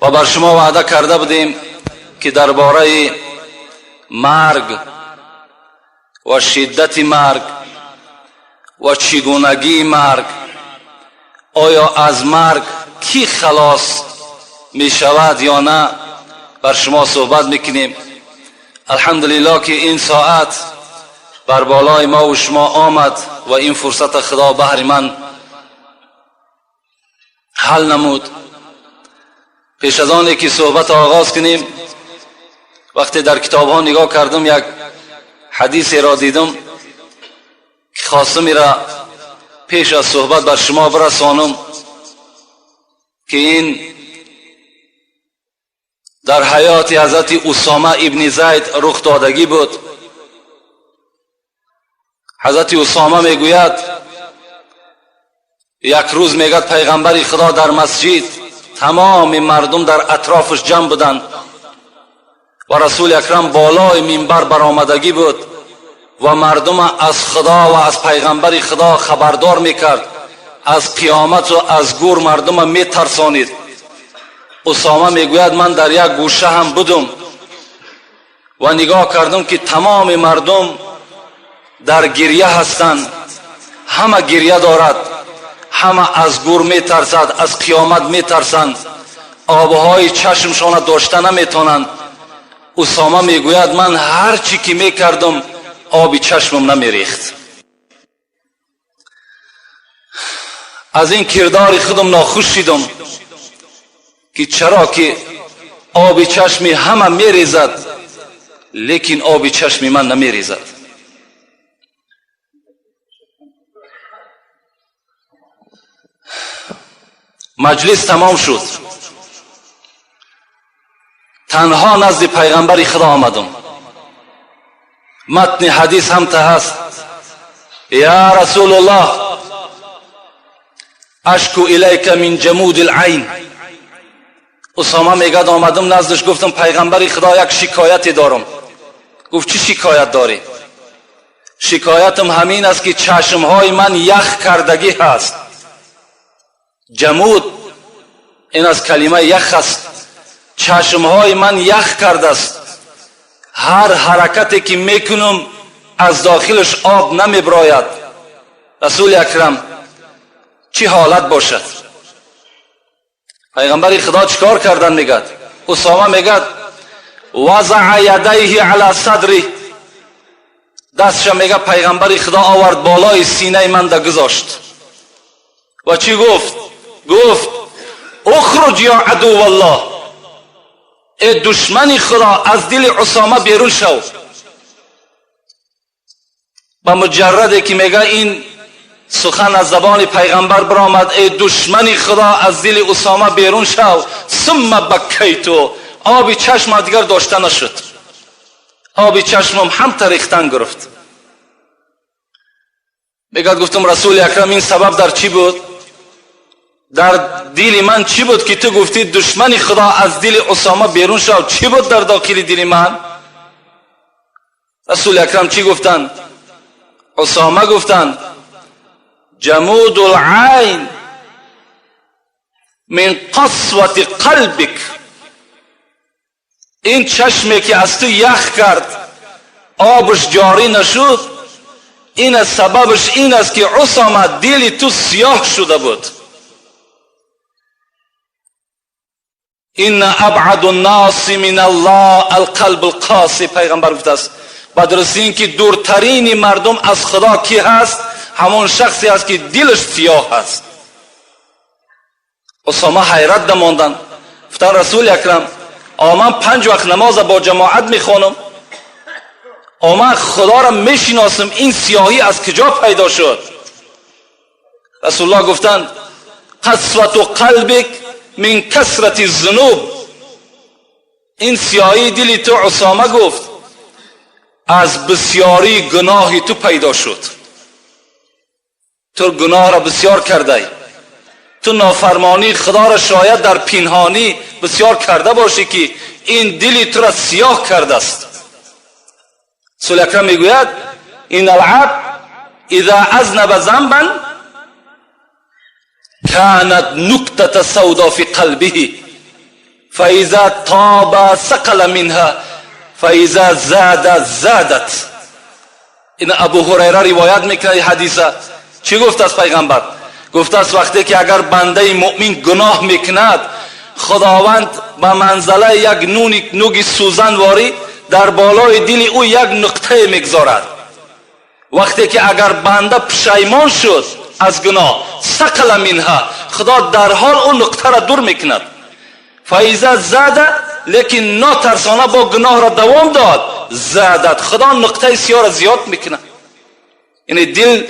و بر شما وعده کرده بودیم که درباره مرگ و شدت مرگ و چگونگی مرگ، آیا از مرگ کی خلاص می شود یا نه، بر شما صحبت میکنیم. الحمدلله که این ساعت بر بالای ما و شما آمد و این فرصت خدا بهر من حل نمود. پیش از آن که صحبت آغاز کنیم، وقتی در کتاب ها نگاه کردم یک حدیث را دیدم که خواستم را پیش از صحبت بر شما برسانم که این در حیات حضرت اسامه ابن زید رخ دادگی بود. حضرت اسامه میگوید یک روز میگد پیغمبر خدا در مسجد تمام مردم در اطرافش جمع بودند و رسول اکرم بالای منبر برآمدگی بود و مردم از خدا و از پیغمبر خدا خبردار میکرد، از قیامت و از گور مردم میترسانید. اسامه میگوید من در یک گوشه هم بودم و نگاه کردم که تمام مردم در گریه هستند، همه گریه دارد، همه از گور میترسد، از قیامت میترسند، آبهای چشمشان داشته نمیتونند. اسامه میگوید من هر چی که میکردم آب چشمم نمیریخت. از این کردار خودم ناخوش شدم که چرا که آب چشمی همه میریزد لیکن آب چشمی من نمیریزد. مجلس تمام شد، تنها نزد پیغمبر خدا آمدم. متن حدیث هم تا هست: یا رسول الله اشکو الیک من جمود العین. اسامه میگد آمدم نزدش گفتم پیغمبر خدا یک شکایتی دارم. گفت چی شکایت داری؟ شکایتم همین است که چشمهای من یخ کردگی هست. جمود این از کلمه یخ است. چشمهای من یخ کرده است، هر حرکتی که میکنم از داخلش آب نمیبراید. رسول اکرم چی حالت باشد؟ پیغمبر خدا چیکار کردن؟ میگد اسامه میگد وضع یدیه علی صدری، دستش میگه پیغمبر خدا آورد بالای سینه من ده گذاشت و چی گفت؟ گفت اخرج یا عدو الله، ای دشمن خدا از دل اسامه بیرون شو. با مجرده که میگه این سخن از زبان پیغمبر برآمد، ای دشمن خدا از دل اسامه بیرون شو، ثم بکیتو، آب چشم دیگر داشته نشد، آب چشمم هم تریختن گرفت. میگه گفتم رسول اکرم این سبب در چی بود؟ در دل من چی بود که تو گفتی دشمن خدا از دل اسامه بیرون شو؟ چی بود در داخل دل من؟ رسول اکرم چی گفتن؟ اسامه گفتن جمود العین من قسوة قلبک، این چشمی که از تو یخ کرد آبش جاری نشد، این از سببش این است که اسامه دل تو سیاه شده بود. این ابعد الناس من الله القلب القاسی، پیغمبر گفته است با درستی این که دورترین مردم از خدا کی هست؟ همون شخصی است که دلش سیاه هست. اسامه حیرت دماندن، گفتن رسول اکرم من 5 وقت نماز با جماعت میخوانم، من خدا را میشناسم، این سیاهی از کجا پیدا شد؟ رسول الله گفتند قسوة قلبک من کثرت الذنوب، این سیاهی دل تو اسامه گفت از بسیاری گناهی تو پیدا شد. تو گناه را بسیار کرده، تو نافرمانی خدا را شاید در پنهانی بسیار کرده باشی که این دلی تو را سیاه کرده است. رسول اکرم میگوید این العبد اذا اذنب ذنبا كانت نكتة سودا في قلبه فاذا تاب ثقل منها فاذا زاد زادت. این ابو هریره روایت میکنه حدیثه. چی گفت از پیغمبر؟ گفت است وقتی که اگر بنده مؤمن گناه میکند، خداوند به منزله یک نوگ سوزن واری در بالای دل او یک نقطه میگذارد. وقتی که اگر بنده پشیمان شد از گناه، ثقل منها، خدا در حال اون نقطه را دور میکند. فاذا زاد، لیکن ناترسانه با گناه را دوام داد، زادت، خدا نقطه سیاه را زیاد میکند. یعنی دل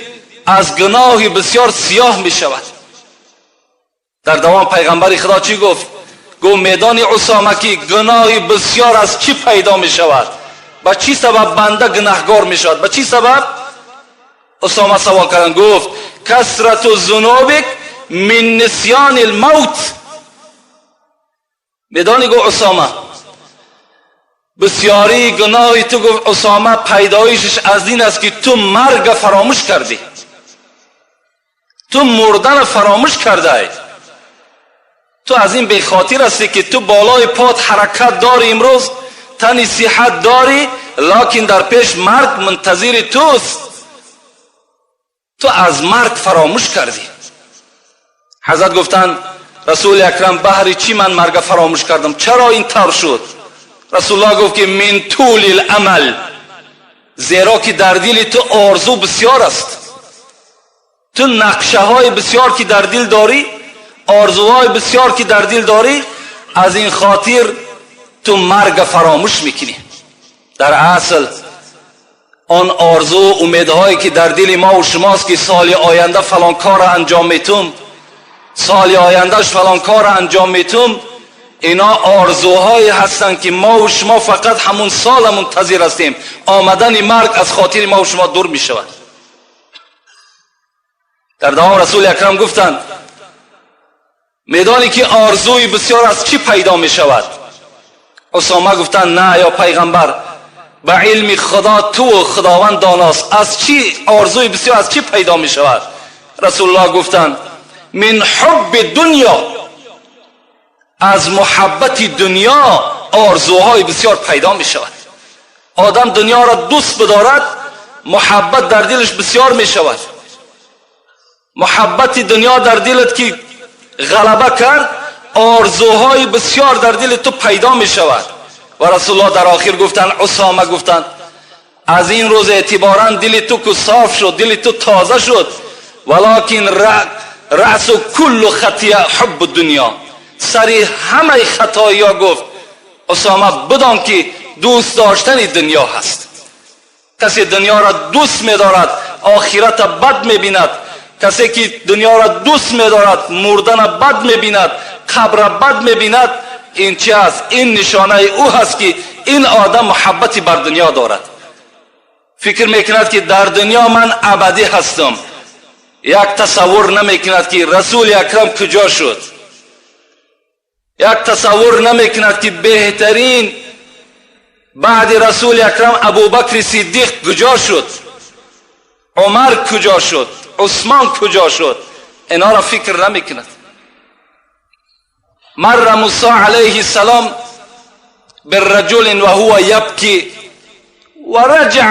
از گناه بسیار سیاه میشود. در دوام پیغمبر خدا چی گفت؟ گفت میدانی اسامه که گناه بسیار از چی پیدا میشود؟ با چی سبب بنده گناهگار میشود؟ با چی سبب؟ اسامه سوال کردن. گفت كثرة ذنوبك من نسيان الموت. میدانی گفت اسامه، بسیاری گناهی تو، گفت اسامه، پیدایشش از این است که تو مرگ فراموش کردی، تو مردن فراموش کرده ای. تو از این بخاطر هستی که تو بالای پات حرکت داری، امروز تنی صحت داری، لکن در پیش مرگ منتظر توست. تو از مرگ فراموش کردی. حضرت گفتند رسول اکرم، بهری چی من مرگ فراموش کردم؟ چرا این طور شد؟ رسول الله گفت که من طول الامل، زیرا که در دل تو آرزو بسیار است. تو نقشه های بسیار که در دل داری، آرزوهای بسیار که در دل داری، از این خاطر تو مرگ فراموش میکنی. در اصل آن آرزو و امیدهایی که در دل ما و شماست که سال آینده فلان کار انجام میتم، سال آیندهش فلان کار انجام میتم، اینا آرزوهایی هستند که ما و شما فقط همون سال منتظر هستیم. آمدن مرگ از خاطر ما و شما دور می شود. در دوام رسول اکرم گفتند میدانی که آرزوی بسیار از چی پیدا می شود؟ اسامه گفتند نه یا پیغمبر، به علم خدا تو و خداوند داناست، از چی آرزوی بسیار از چی پیدا می شود؟ رسول الله گفتند من حب دنیا، از محبت دنیا آرزوهای بسیار پیدا می شود. آدم دنیا را دوست بدارد، محبت در دلش بسیار می شود. محبت دنیا در دلت که غلبه کرد، آرزوهای بسیار در دل تو پیدا می شود. و رسول الله در آخر گفتن، اسامه گفتن، از این روز اعتبارا دل تو که صاف شد، دل تو تازه شد، ولکن رأس کل خطیه حب دنیا، سری همه خطایی ها، گفت اسامه، بدان که دوست داشتن دنیا هست. کسی دنیا را دوست می‌دارد، آخرت بد می‌بیند. کسی که دنیا را دوست می‌دارد، مردن بد می‌بیند، قبر بد می‌بیند. این چی است؟ این نشانه او هست که این آدم محبتی بر دنیا دارد. فکر میکند که در دنیا من ابدی هستم. یک تصور نمیکند که رسول اکرم کجا شد. یک تصور نمیکند که بهترین بعد رسول اکرم ابوبکر صدیق کجا شد، عمر کجا شد، عثمان کجا شد. اینا را فکر نمیکند. مر موسی علیه السلام بالرجل وهو يبكي ورجع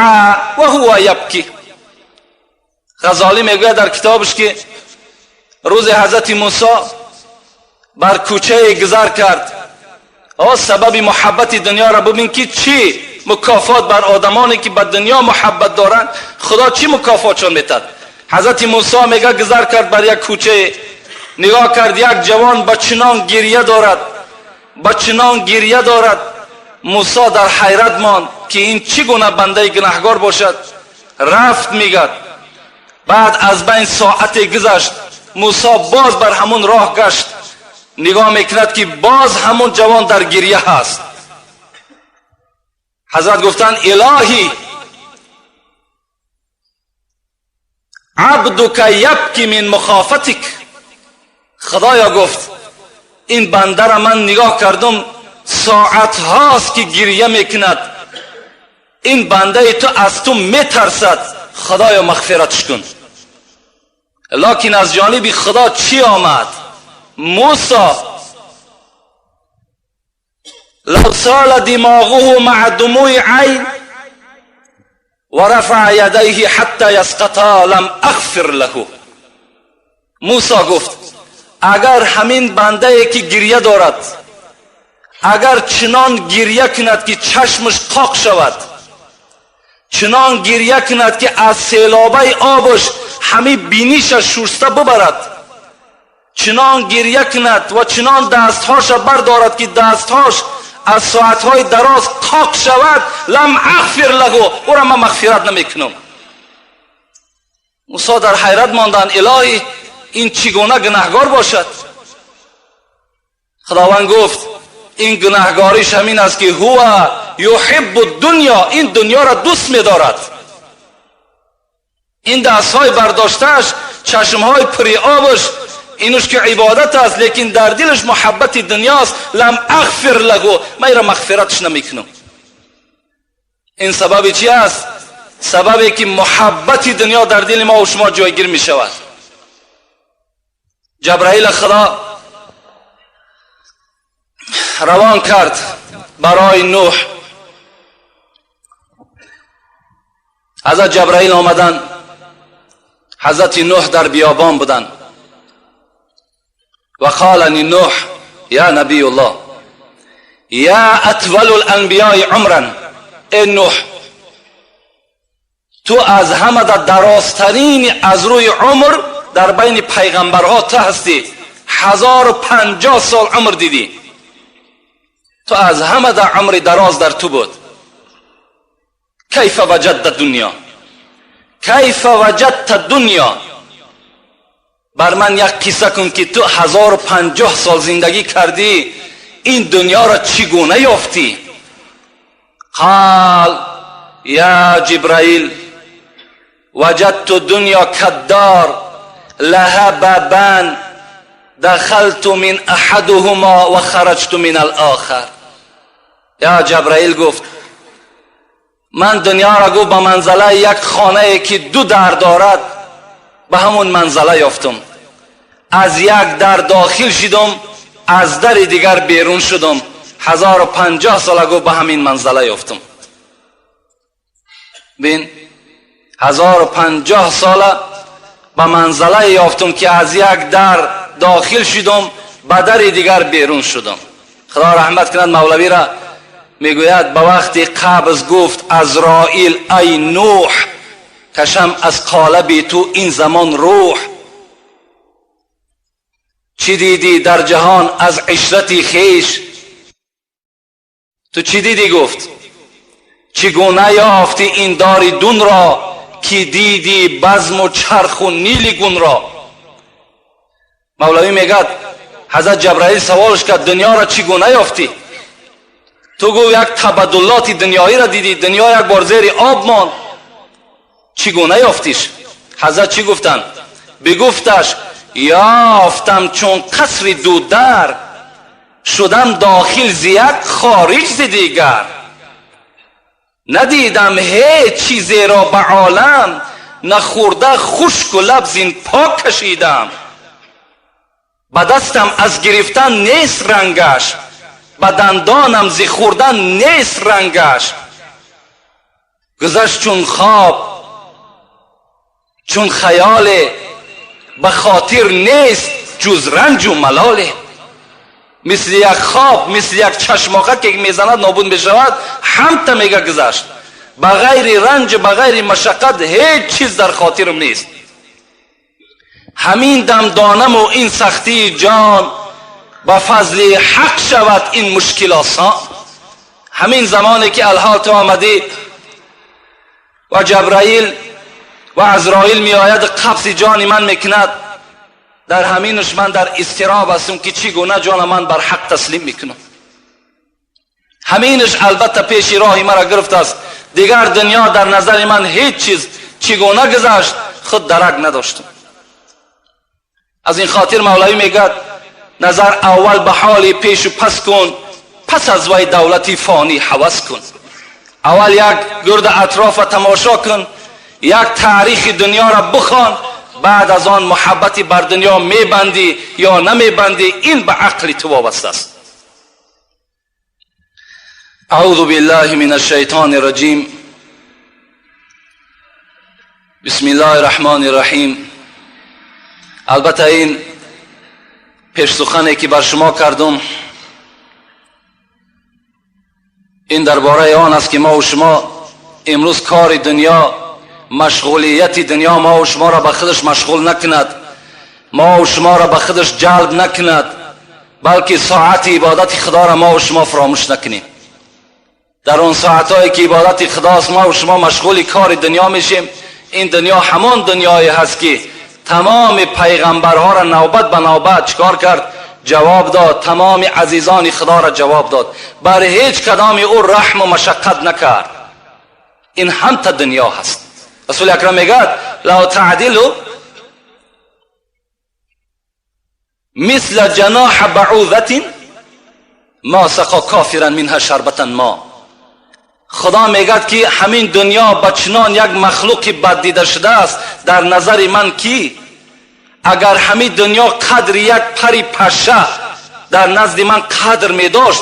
وهو يبكي. غزالی میگوید در کتابش که روز حضرت موسی بر کوچه گذر کرد. سبب محبت دنیا را ببین که چی مکافات بر آدمانی که به دنیا محبت دارند خدا چی مکافاتشان میتد. حضرت موسی میگه گذر کرد بر یک کوچه، نگاه کرد یک جوان با چنان گریه دارد، با چنان گریه دارد. موسی در حیرت ماند که این چگونه بنده گناهگار باشد. رفت، میگد بعد از بین ساعت گذشت، موسی باز بر همون راه گشت، نگاه میکند که باز همون جوان در گریه هست. حضرت گفتند الهی عبدک یبکی من مخافتک. خدایا، گفت این بنده را من نگاه کردم ساعت هاست که گریه میکند، این بنده تو از تو میترسد، خدایا مغفرتش کن. لکن از جانب خدا چی آمد؟ موسی لو سال دماغه مع دموع عین و رفع یدیه حتی یسقطا لم اغفر له. موسی گفت اگر همین بنده ای که گریه دارد، اگر چنان گریه کند که چشمش قاق شود، چنان گریه کند که از سیلابه آبش همه بینیش شسته ببرد، چنان گریه کند و چنان دستهاش بردارد که دستهاش از ساعتهای دراز قاق شود، لم اغفر له، او را من مغفرت نمیکنم. موسی در حیرت ماندند، الهی این چگونه گناهگار باشد؟ خداوند گفت این گناهگاریش همین است که هو یحب الدنیا، این دنیا را دوست می‌دارد. این دستهای برداشتهش، چشمهای پری آبش، اینوش که عبادت است، لیکن در دلش محبت دنیاست. لم اغفر له، من را مغفرتش نمیکنم. این سبب چی است؟ سببی که محبت دنیا در دل ما و شما جایگیر می شود. جبرائیل خدا روان کرد برای نوح. حضرت جبرائیل آمدن، حضرت نوح در بیابان بودن. و قال نوح یا نبی الله یا اطول الانبیاء عمرا، ای نوح تو از همه در درازترین از روی عمر در بین پیغمبرها تو هستی، 1050 سال عمر دیدی، تو از همه در عمر دراز در تو بود. کیف وجدت دنیا، کیف وجدت دنیا، بر من یک قصه کن که تو 1050 سال زندگی کردی، این دنیا را چگونه یافتی؟ قال یا جبرائیل وجدت دنیا کدار لها بابان دخلت من احدهما و خرجت من الاخر. یا جبرائیل گفت من دنیا را گفت به منزله یک خانه که دو در دارد به همون منزله یافتم، از یک در داخل شدم، از در دیگر بیرون شدم، 1050 سال گفت به همین منزله یافتم. بین 1050 سال به منزله یافتم که از یک در داخل شدم به در دیگر بیرون شدم. خدا رحمت کند مولوی را، میگوید به وقتی قبض گفت عزرائیل ای نوح کشم از قالب تو این زمان روح، چی دیدی در جهان از عشرتی خیش؟ تو چی دیدی؟ گفت چگونه یافتی این دار دون را که دیدی بزم و چرخ و نیل گون را؟ مولوی میگد حضرت جبرائیل سوالش کرد دنیا را چگونه یافتی؟ تو گو یک تبدلات دنیایی را دیدی، دنیا یک بار زیر آب ماند، چگونه یافتیش؟ حضرت چی گفتند؟ بگفتش یافتم چون قصر دو در، شدم داخل ز یک خارج ز دیگر، ندیدم هیچ چیزی را به عالم، نخورده خشک و لب زین پاک کشیدم، به دستم از گرفتن نیست رنگش، به دندانم ز خوردن نیست رنگش، گذشت چون خواب چون خیال، به خاطر نیست جز رنج و ملاله. مثل یک خواب، مثل یک چشماقه که میزند نابود میشود، هم تا میگه گذشت، به غیر رنج به غیر مشقت هیچ چیز در خاطرم نیست. همین دم دانم و این سختی جان، به فضل حق شود این مشکل آسان. همین زمانی که الحال تو آمدی و جبرائیل و عزرائیل می آید قبض جان من میکند، در همینش من در اضطراب هستم که چگونه جان من بر حق تسلیم میکنم. همینش البته پیش راه مرا گرفت است، دیگر دنیا در نظر من هیچ چیز چگونه گذشت خود درک نداشتم. از این خاطر مولوی میگد نظر اول به حال پیش و پس کن، پس از وی دولتی فانی هوس کن. اول یک گرد اطراف تماشا کن، یک تاریخ دنیا را بخوان، بعد از آن محبتی بر دنیا میبندی یا نمیبندی، این به عقل تو وابسته است. اعوذ بالله من الشیطان الرجیم. بسم الله الرحمن الرحیم. البته این پیش سخنی که بر شما کردم این درباره آن است که ما و شما امروز کار دنیا، مشغولیت دنیا ما و شما را به خودش مشغول نکند، ما و شما را به خودش جلب نکند، بلکه ساعت عبادت خدا را ما و شما فراموش نکنیم. در اون ساعتهایی که عبادت خداست ما و شما مشغول کار دنیا میشیم. این دنیا همان دنیایی هست که تمام پیغمبرها را نوبت به نوبت چکار کرد؟ جواب داد. تمام عزیزان خدا را جواب داد، بر هیچ کدام او رحم و مشقت نکرد. این هم تا دنیا هست. رسول اکرم میگه لو تعدلوا مثل جناح بعوضة ما سقا کافرا منها شربة ما. خدا میگه که همین دنیا به چنان یک مخلوق بد دیده شده است در نظر من که اگر همین دنیا قدر یک پری پشه در نزد من قدر می داشت،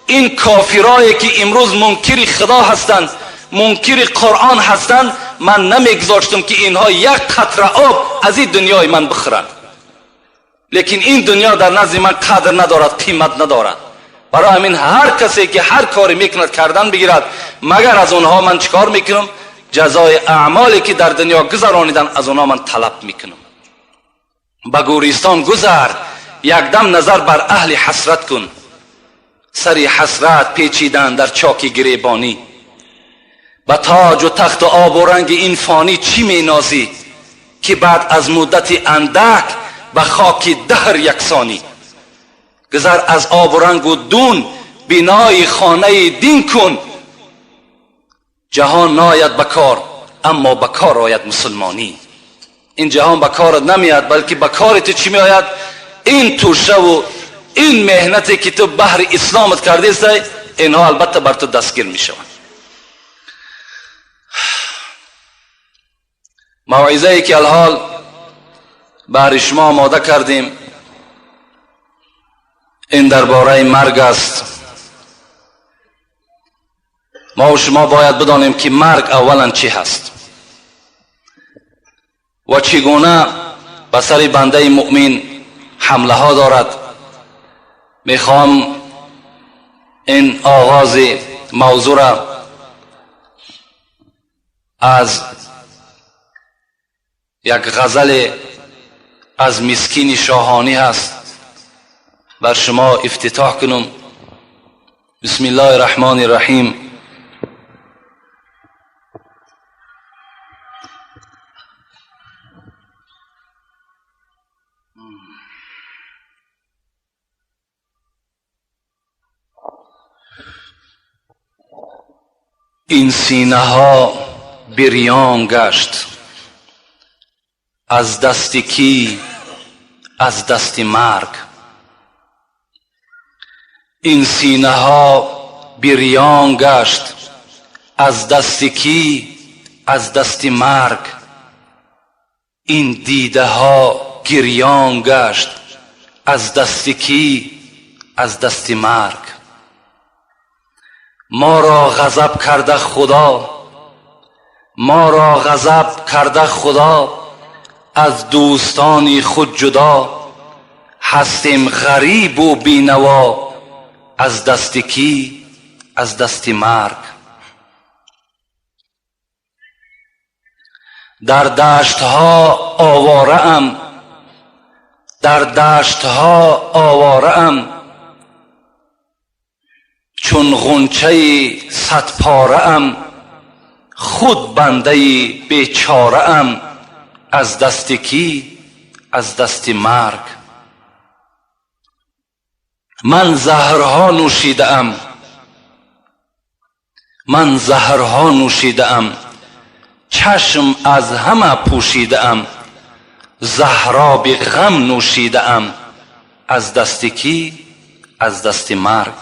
این کافرایی که امروز منکر خدا هستند، منکر قرآن هستند، من نمیگذاشتم که اینها یک قطره آب از این دنیای من بخورند. لیکن این دنیا در نزد من قدر ندارد، قیمت ندارد. برای همین هر کسی که هر کاری میکند کردن بگیرد، مگر از اونها من چیکار میکنم؟ جزای اعمالی که در دنیا گذرانیدن از اونها من طلب میکنم. به گوریستان گذر، یک دم نظر بر اهل حسرت کن. سری حسرت پیچیدن در چاک گریبانی، به تاج و تخت و آب و رنگ این فانی چی مینازی که بعد از مدت اندک به خاک دهر یکسانی. گذر از آب و رنگ و دون، بینای خانه دین کن. جهان ناید به کار، اما به کار آید مسلمانی. این جهان به کارت نمیاد، بلکه به کار تو چی میآید؟ این توشه و این مهنتی که تو بهر اسلامت کرده است، اینها البته بر تو دستگیر میشوند. موعظه ای که الحال بهر شما آماده کردیم این درباره مرگ است. ما و شما باید بدانیم که مرگ اولا چی هست و چگونه به سر بنده مؤمن حمله ها دارد. میخوام این آغاز موضوع را از یک غزل از مسکین شاهانی هست بر شما افتتاح کنم. بسم الله الرحمن الرحیم. این سینه ها بریان گشت از دست کی؟ از دست مرگ. این سینه ها بریان گشت از دست کی؟ از دست مرگ. این دیده ها گریان گشت از دست کی؟ از دست مرگ. ما را غضب کرده خدا، ما را غضب کرده خدا، از دوستانی خود جدا. هستیم غریب و بینوا از دست کی؟ از دست مرگ. در دشت ها آواره ام، در دشت ها آواره ام، چون غنچه صد پاره ام، خود بنده بیچاره ام، از دست کی؟ از دست مرگ. من زهرها نوشیده ام، من زهرها نوشیده ام، چشم از همه پوشیده ام، زهراب غم نوشیده ام، از دست کی؟ از دست مرگ.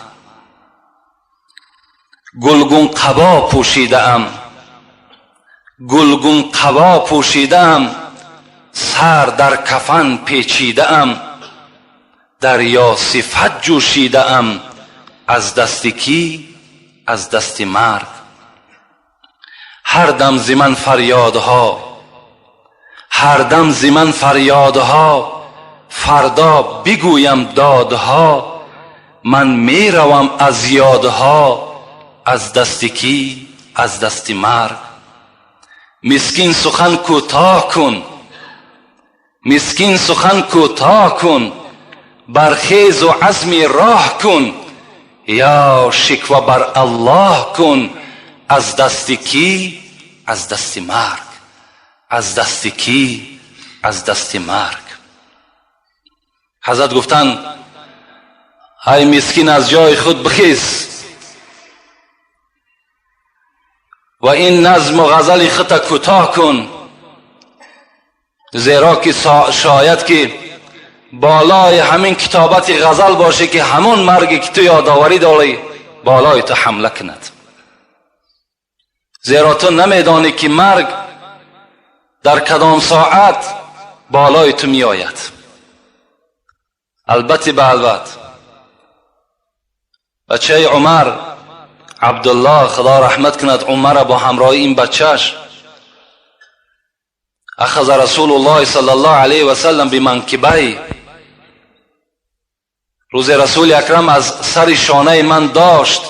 گلگون قبا پوشیده ام، گلگون قبا پوشیده ام، سر در کفن پیچیده ام، دریا صفت جوشیده ام، از دست کی؟ از دست مرگ. هر دم ز من فریادها، هر دم ز من فریادها، فردا بگویم دادها، من میروم از یادها، از دست کی؟ از دست مرگ. مسکین سخن کوتاه کن، مسکین سخن کوتاه کن، برخیز و عزم راه کن، یا شکوه بر الله کن، از دست کی؟ از دست مرگ. از دست کی؟ از دست مرگ. حضرت گفتند ای مسکین از جای خود بخیز و این نظم و غزل خود کوتاه کن، زیرا که شاید که بالای همین کتابت غزل باشه که همون مرگی که تو یادآوری داری بالای تو حمله کند، زیرا تو نمیدانی که مرگ در کدام ساعت بالای تو می آید. البته به البته بچه عمر عبدالله خدا رحمت کند عمر با همراهی این بچهش اخذ رسول الله صلی الله علیه و سلم بمنکبی، روز رسول اکرم از سر شانه من داشت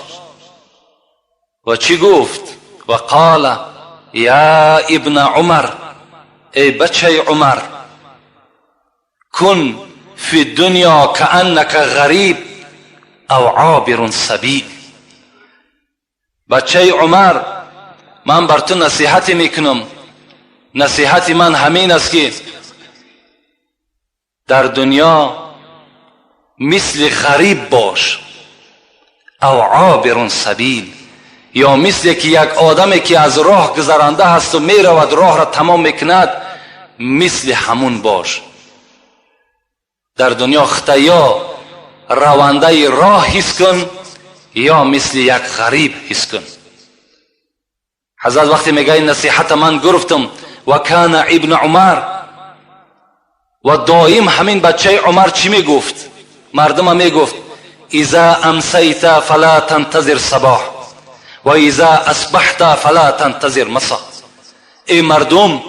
و چی گفت؟ و قال یا ابن عمر، ای بچه عمر، کن فی الدنیا کأنک غریب او عابر سبیل. بچه عمر، من بر تو نصیحت میکنم، نصیحت من همین است که در دنیا مثل غریب باش او عابر سبیل، یا مثل که یک آدمی که از راه گذرانده هست و میرود راه را تمام میکند، مثل همون باش. در دنیا خطا یا رونده راه حس کن یا مثل یک غریب حس کن. حضرت وقتی میگه این نصیحت من گرفتم و کان ابن عمر، و دائم همین بچه عمر چی میگفت؟ مردم میگفت اذا امسیت فلا تنتظر صباح و اذا اصبحت فلا تنتظر مساء. ای مردم،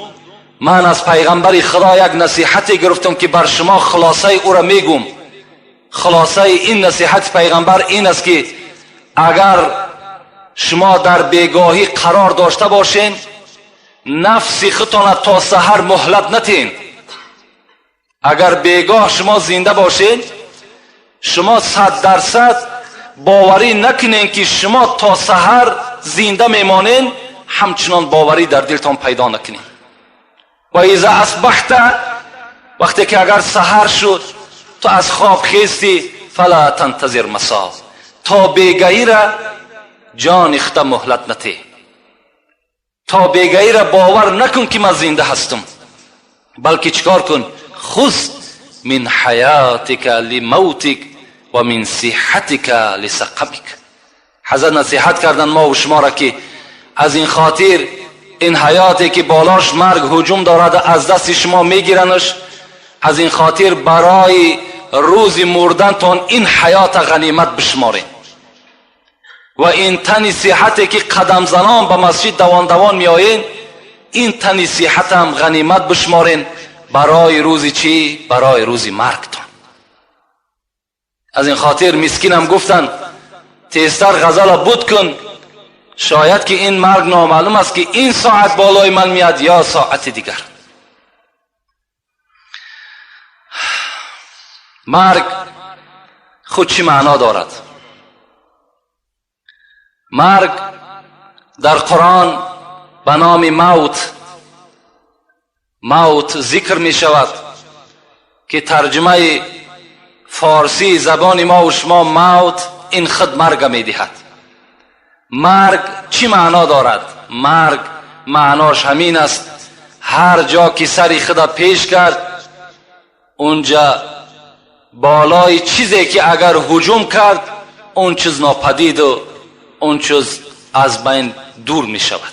من از پیغمبر خدا یک نصیحتی گرفتم که بر شما خلاصه او را میگم. خلاصه این نصیحت پیغمبر این است که اگر شما در بیگاهی قرار داشته باشین، نفس خودتان تا سحر مهلت نتین. اگر بیگاه شما زنده باشین، شما 100% باوری نکنین که شما تا سحر زنده میمانین، همچنان باوری در دلتان پیدا نکنین. و اذا اصبحت، وقتی که اگر سحر شد تو از خواب خیستی، فلا تنتظر مساء، تا بیگهی را جان خود مهلت نتی، تا بیگهی را باور نکن که من زنده هستم، بلکه چیکار کن؟ خذ من حیاتک لموتک و من صحتک لسقمک. حضرت نصیحت کردن ما و شما را که از این خاطر این حیاتی که بالاش مرگ هجوم دارد از دست شما میگیرنش، از این خاطر برای روز مردنتان این حیات غنیمت بشمارین و این تن صحتی که قدم زنان به مسجد دوان دوان میآیین، این تن صحت هم غنیمت بشمارین برای روز چی؟ برای روز مرگتان. از این خاطر مسکینم گفتن تیزتر غزل بود کن، شاید که این مرگ نامعلوم است که این ساعت بالای من میاد یا ساعت دیگر. مرگ خود چی معنا دارد؟ مرگ در قرآن به نام موت، موت ذکر می شود که ترجمه فارسی زبان ما و شما موت این خود مرگ می دهد. مرگ چی معنا دارد؟ مرگ معناش همین است، هر جا که سری خود پیش کرد اونجا بالای چیزی که اگر هجوم کرد اون چیز ناپدید و اون چیز از بین دور می شود.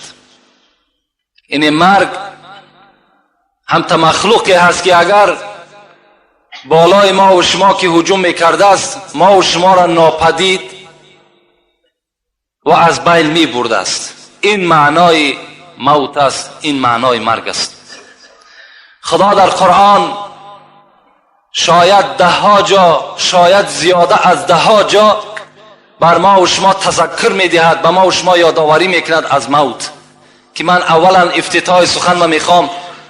این مرگ هم تا مخلوقی هست که اگر بالای ما و شما که هجوم میکرده است، ما و شما را ناپدید و از بین می برده است. این معنای موت است، این معنای مرگ است. خدا در قرآن شاید ده ها جا، شاید زیاده از ده ها جا بر ما و شما تذکر میدهد، به ما و شما یادآوری میکند از موت، که من اولا افتتاح سخن ما میخوام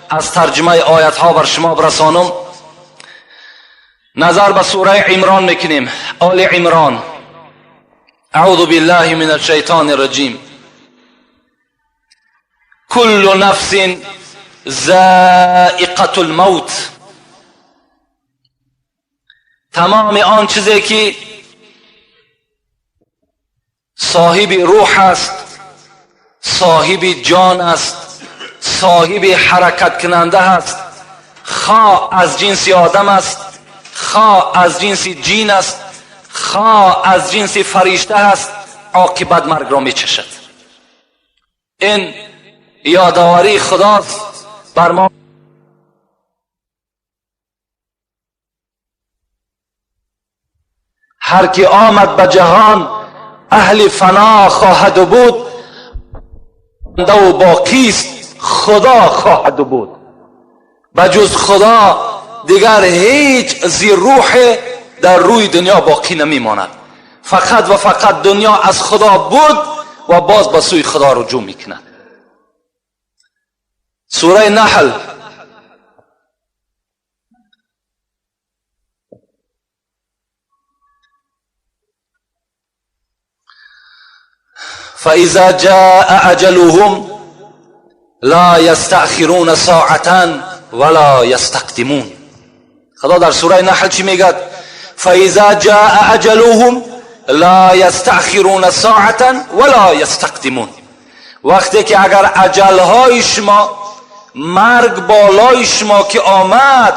از ترجمه آیت ها بر شما برسانم. نظر به سوره عمران میکنیم، آل عمران. اعوذ بالله من الشیطان الرجیم. كل نفس ذائقة الموت. تمام آن چیزی که صاحب روح است، صاحب جان است، صاحب حرکت کننده است، خواه از جنس آدم است، خواه از جنس جین است، خواه از جنس فرشته است، عاقبت مرگ را میچشد. این یادآوری خداست بر ما. هر کی آمد به جهان اهل فنا خواهد بود، و باقی است خدا خواهد بود. بجز خدا دیگر هیچ زیر روح در روی دنیا باقی نمیماند. فقط و فقط دنیا از خدا بود و باز به سوی خدا رجوع میکند. سوره نحل فإذا جاء أجلهم لا يستأخرون ساعة ولا يستقدمون. خدا در سوره نحل چی میگه؟ فإذا جاء أجلهم لا يستأخرون ساعة ولا يستقدمون. وقتی که اگر اجلهای شما، مرگ بالای شما که آمد،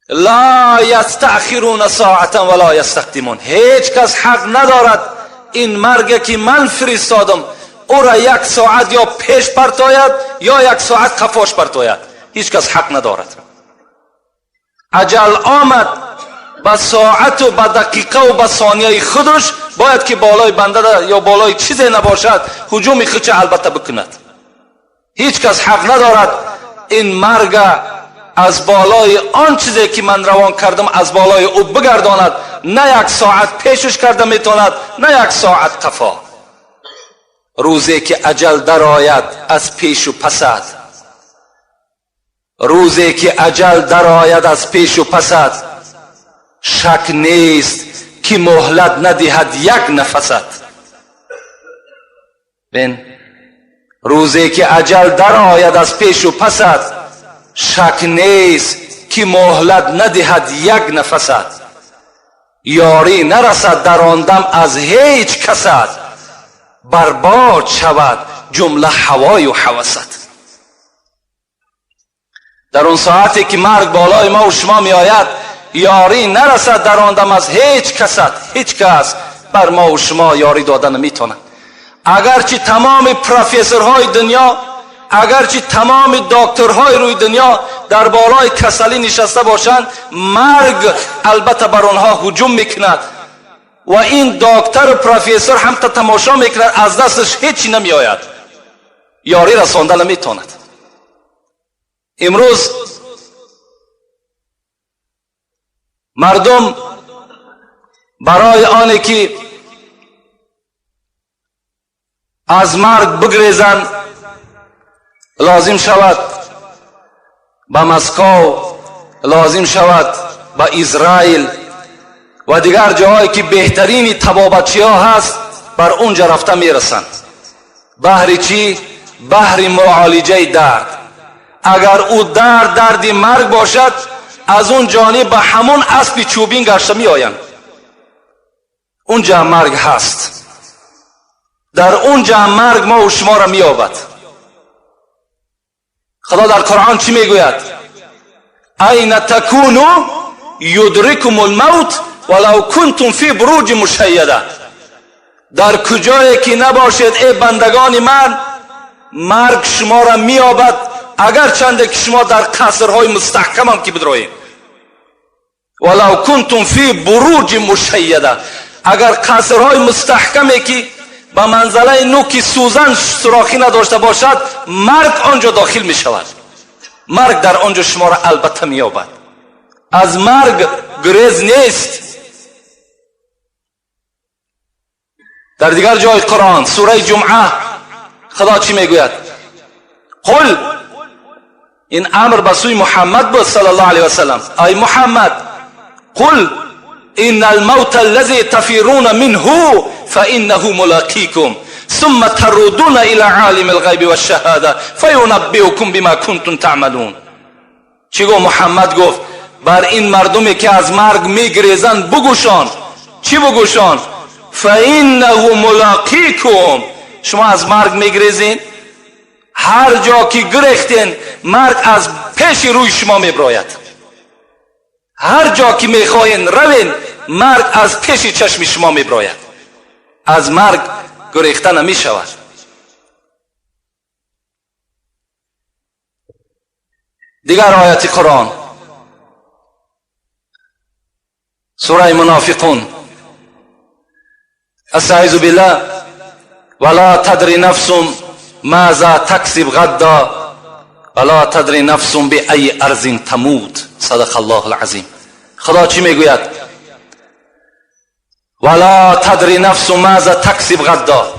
لا یستأخرون ساعة ولا یستقدمون، هیچ کس حق ندارد این مرگ که من فرستادم او را یک ساعت یا پیش پرتاید یا یک ساعت قفاش پرتاید. هیچ کس حق ندارد. اجل آمد به ساعت و به دقیقه و به ثانیه خودش باید که بالای بنده یا بالای چیزی نباشد هجوم خودش البته بکند. هیچ کس حق ندارد این مرگ از بالای آن چیزی که من روان کردم از بالای او بگرداند. نه یک ساعت پیشش کرده میتواند، نه یک ساعت قفا. روزی که اجل درآید از پیش و پسد، روزی که اجل درآید از پیش و پسد، شک نیست که مهلت ندهد یک نفست. بین روزی که اجل درآید از پیش و پسد، شک نیست که مهلت ندهد یک نفست. یاری نرسد در آن دم از هیچ کست، برباد شود جمله هوای و هوست. در اون ساعتی که مرگ بالای ما و شما می آید، یاری نرسد در آن دم از هیچ کست. هیچ کس بر ما و شما یاری دادن نمیتواند. اگرچه تمام پروفسورهای دنیا، اگرچه تمام دکترهای روی دنیا در بالای کسلی نشسته باشند، مرگ البته بر آنها هجوم میکند و این دکتر و پروفسور هم تا تماشا میکند، از دستش هیچی نمیآید، یاری رسانده نمیتواند. امروز مردم برای آنی که از مرگ بگریزند لازم شود به مسکو، لازم شود به اسرائیل و دیگر جاهایی که بهترین طبابتچی ها هست، بر اونجا رفته میرسند. بهر چی؟ بهر معالجه درد. اگر او درد درد مرگ باشد، از اون جانب به همون اسب چوبین گشته می آیند. اونجا مرگ هست، در اونجا مرگ ما و شما را می یابد. خدا در قرآن چی میگوید؟ این تکونو یدرکم الموت ولو کنتم فی بروج مشیده. در کجایی که نباشید ای بندگان من، مرگ شما را مییابد، اگر چنده که شما در قصرهای مستحکم هم که بدروید. ولو کنتم فی بروج مشیده. اگر قصرهای مستحکمی که به منزله نوک سوزن سوراخی نداشته باشد، مرگ آنجا داخل می شود. مرگ در آنجا شما را البته می یابد. از مرگ گریز نیست. در دیگر جای قرآن، سوره جمعه، خدا چی میگوید؟ قل، این امر به سوی محمد بود صلی الله علیه و سلم. ای محمد، قل ان الموت الذي تفرون منه فانه ملاقيكم ثم تردون الى عالم الغیب والشهاده فینبئکم بما کنتم تعملون. چی گفت محمد؟ گفت بر این مردمی که از مرگ میگریزند بگوشان. چی بگوشان؟ فانه ملاقیکم. شما از مرگ میگریزین، هر جا که گرفتین مرگ از پیش روی شما میبراید. هر جا که میخواین روین، مرگ از پیش چشم شما میبراید. از مرگ گریخته نمیشود. دیگر آیت قرآن، سوره منافقون، استعیذ بالله، ولا تدری نفس ماذا تکسب غدا ولا تدری نفس بأی ارض تموت. صدق الله العظیم. خدا چی میگوید؟ ولا تدری نفس ماذا تکسب غدا.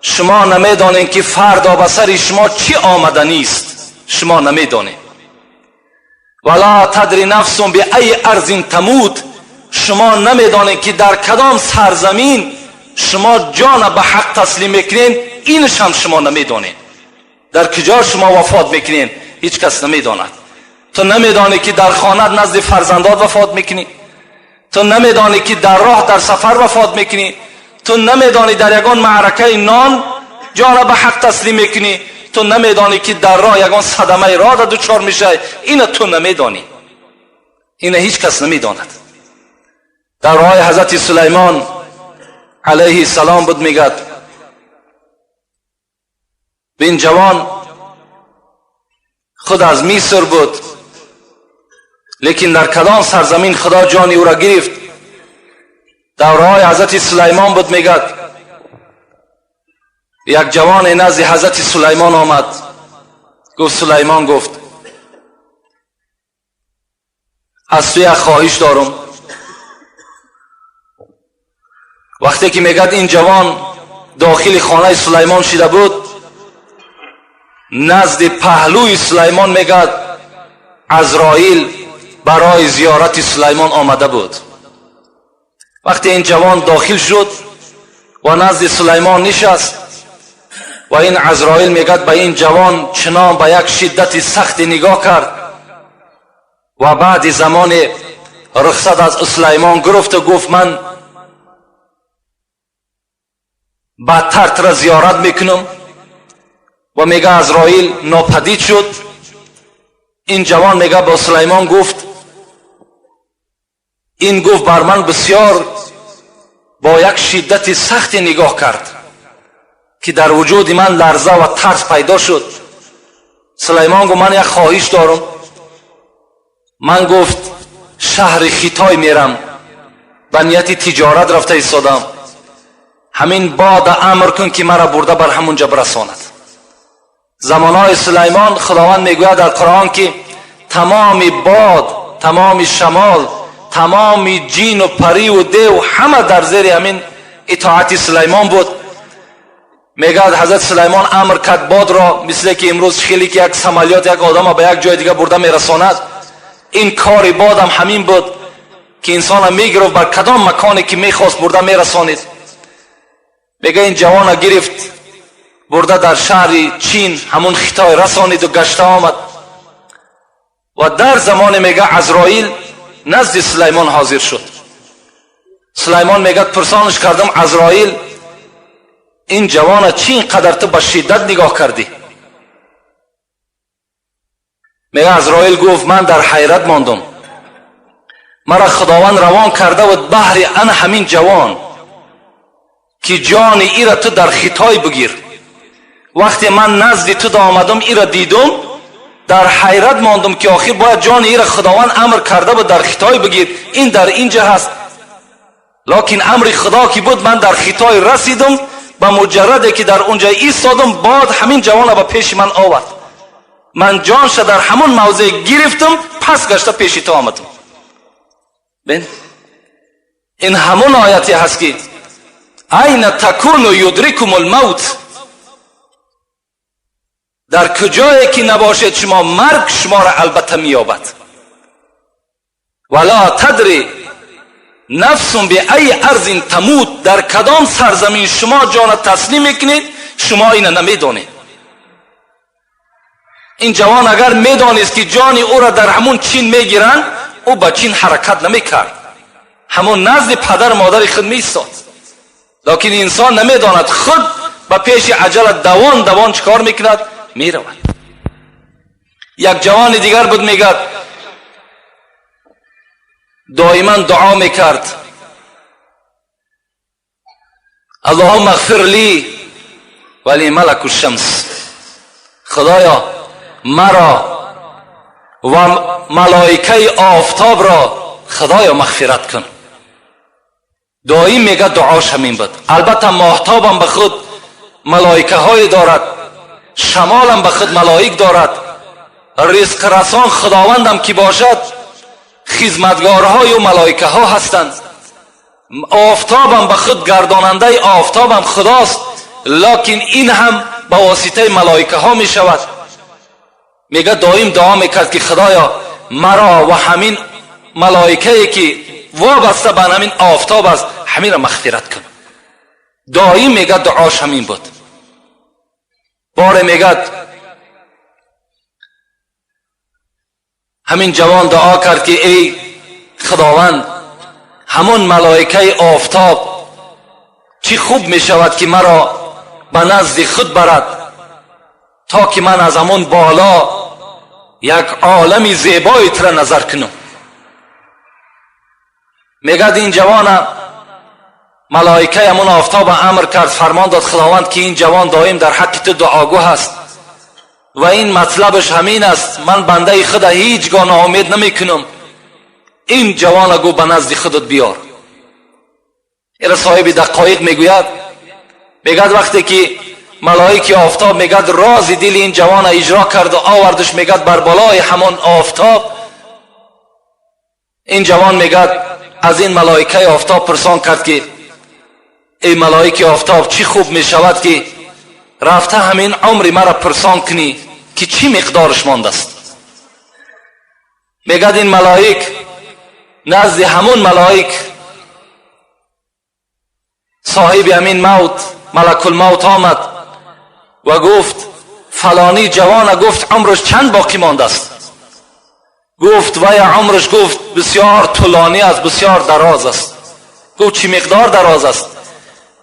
شما نمیدانید که فردا به سر شما چی آمدنی است. شما نمیدانید. ولا تدری نفس بأی ارض تموت. شما نمیدانید که در کدام سرزمین شما جان به حق تسلیم میکنین، اینش هم شما نمیدانید. در کجا شما وفات میکنین هیچ کس نمیداند. تو نمیدانی که در خانه نزد فرزندات وفات میکنی، تو نمیدانی که در راه در سفر وفات میکنی، تو نمیدانی در یگان معرکه نان جان به حق تسلیم میکنی، تو نمیدانی که در راه یگان صدمه راه دچار میشه. اینو تو نمیدانی، اینو هیچ کس نمیداند. در راه حضرت سلیمان علیه السلام بود، میگد این جوان خود از مصر بود، لیکن در کدام سرزمین خدا جان او را گرفت. در راه حضرت سلیمان بود، میگد یک جوان نزد حضرت سلیمان آمد. گفت سلیمان، گفت از تو یک خواهش دارم. وقتی که میگد این جوان داخل خانه سلیمان شده بود، نزد پهلوی سلیمان میگد عزرائیل برای زیارت سلیمان آمده بود. وقتی این جوان داخل شد و نزد سلیمان نشست و این عزرائیل میگد به این جوان چنان به یک شدت سخت نگاه کرد و بعد زمان رخصت از سلیمان گرفت و گفت من بدتر تر زیارت میکنم. و میگه عزرائیل ناپدید شد. این جوان میگه با سلیمان گفت، این گفت بر من بسیار با یک شدت سخت نگاه کرد که در وجود من لرزه و ترس پیدا شد. سلیمان گفت من یک خواهش دارم. من گفت شهر خیتای میرم، به نیت تجارت رفته ایستادم، همین باد امر کن که مرا برده بر همونجا برساند. زمانهای سلیمان خداوند میگوید در قرآن که تمام باد، تمام شمال، تمام جین و پری و دیو همه در زیر همین اطاعت سلیمان بود. میگه حضرت سلیمان امر کرد باد را، مثل که امروز خیلی که یک سمالیات یک آدم به یک جای دیگه برده میرساند، این کار باد هم همین بود که انسان میگرفت بر کدام مکانی که میخواست برده میرسانید. میگه این جوان گرفت برده در شهر چین همون خطای رسانید و گشته آمد. و در زمان میگه عزرائیل نزد سلیمان حاضر شد. سلیمان میگه پرسانش کردم عزرائیل این جوان چی اینقدر تو با شدت نگاه کردی؟ میگه عزرائیل گفت من در حیرت ماندم، مرا خداوند روان کرده بود بهر ان همین جوان که جان ای را تو در خطای بگیر. وقتی من نزد تو آمدم ای را دیدم در حیرت ماندم که آخر باید جان ای را خداوند امر کرده بود در خطای بگیر، این در اینجا هست. Лекин амри Худо ки буд, ман дар Хитой расидам, ба муҷарраде ки дар онҷа истодам, бод ҳамин ҷавона ба пеши ман овард. Ман ҷонша дар ҳамон мавзеъ гирифтам, пас гашта пеши ту омадам. Бин, ин ҳамон ояте ҳаст ки айна такуну юдрикум алмавт, дар куҷое ки набошед шумо, марг шуморо албатта меёбад. Вала тадри нафсун би ай арзин тамут, дар кадом сарзамин шумо ҷона таслим мекунед, шумо ина намедонед. Ин ҷавон агар медонист ки ҷони ӯро дар ҳамун Чин мегиранд, ӯ ба Чин ҳаракат намекард, ҳамон назди падару модари худ меистод. Лекин инсон намедонад, худ ба пеши аҷала давон давон чикор мекунад? Меравад. Як ҷавони дигар буд, мегӯяд, доиман дуо мекард: Аллоҳумма ғфир ли ва ли малаку шамс, Худоё, маро ва малоикаи офтобро Худоё мағфират кун. Доим мегӯяд дуош ҳамин буд. Албатта, моҳтобам ба худ малоикаҳое дорад, шамолам ба худ малоик дорад, ризқрасон Худовандам ки бошад, хизматгорҳою малоикаҳо ҳастанд, офтобам ба худ гардонандаи офтобам Худост, лекин ин ҳам ба воситаи малоикаҳо мешавад. Мегӯяд, доим дуо мекард ки Худоё, маро ва ҳамин малоикае ки вобаста ба ҳамин офтоб аст, ҳаминро мағфират кун. Доим мегӯяд дуош ҳамин буд. Боре мегӯяд, ҳамин ҷавон дуо кард ки эй Худованд, ҳамон малоикаи офтоб чӣ хуб мешавад ки маро ба назди худ барад, то ки ман аз ҳамон боло як олами зебои тура назар кунам. Мегӯяд, ин ҷавона малоикаи ҳамон офтоб амр кард, фармон дод Худованд ки ин ҷавон доим дар ҳаққи ту дуогӯ ҳаст ва ин матлабаш ҳамин аст, ман бандаи худа ҳеҷ гоҳ ноумед намекунам, ин ҷавона гӯ ба назди худат биёр. Ира соҳиби дақоиқ мегӯяд, мегӯяд, вақте ки малоики офтоб, мегӯяд, рози дили ин ҷавона иҷро карду овардаш, мегӯяд, бар болои ҳамон офтоб, ин ҷавон, мегӯяд, аз ин малоикаи офтоб пурсон кард ки эй малоики офтоб, чӣ хуб мешавад ки рафта ҳамин умри маро пурсон кунӣ ки чӣ миқдораш мондааст. Мегӯяд, ин малоик назди ҳамон малоик соҳиби ҳамин мавт, малакулмавт, омад ва гуфт: фалонӣ ҷавона, гуфт, умраш чанд боқӣ мондааст? Гуфт, вая умраш, гуфт, бисёр тӯлонӣ аст, бисёр дароз аст. Гуфт, чӣ миқдор дароз аст?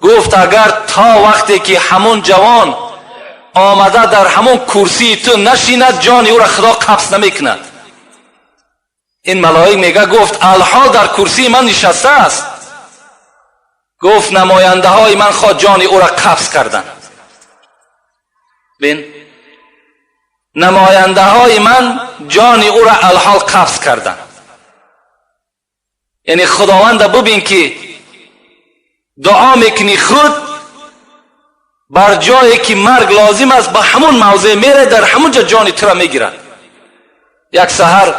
Гуфт, агар то вақте ки ҳамон ҷавон омада дар ҳамон курсии ту нашинад, ҷони ӯро Худо қабз намекунад. Ин малоик мега, гуфт, алҳол дар курсии ман нишастааст. Гуфт, намояндаҳои ман хоҳ ҷони ӯро қабз карданд. Бин, намояндаҳои ман ҷони ӯро алҳол қабз карданд. Яъне Худованда бубин ки дуо мекунӣ, худ бар ҷое ки марг лозим аст, ба ҳамон мавзеъ мере, дар ҳамон ҷо ҷони тура мегирад. Як саҳар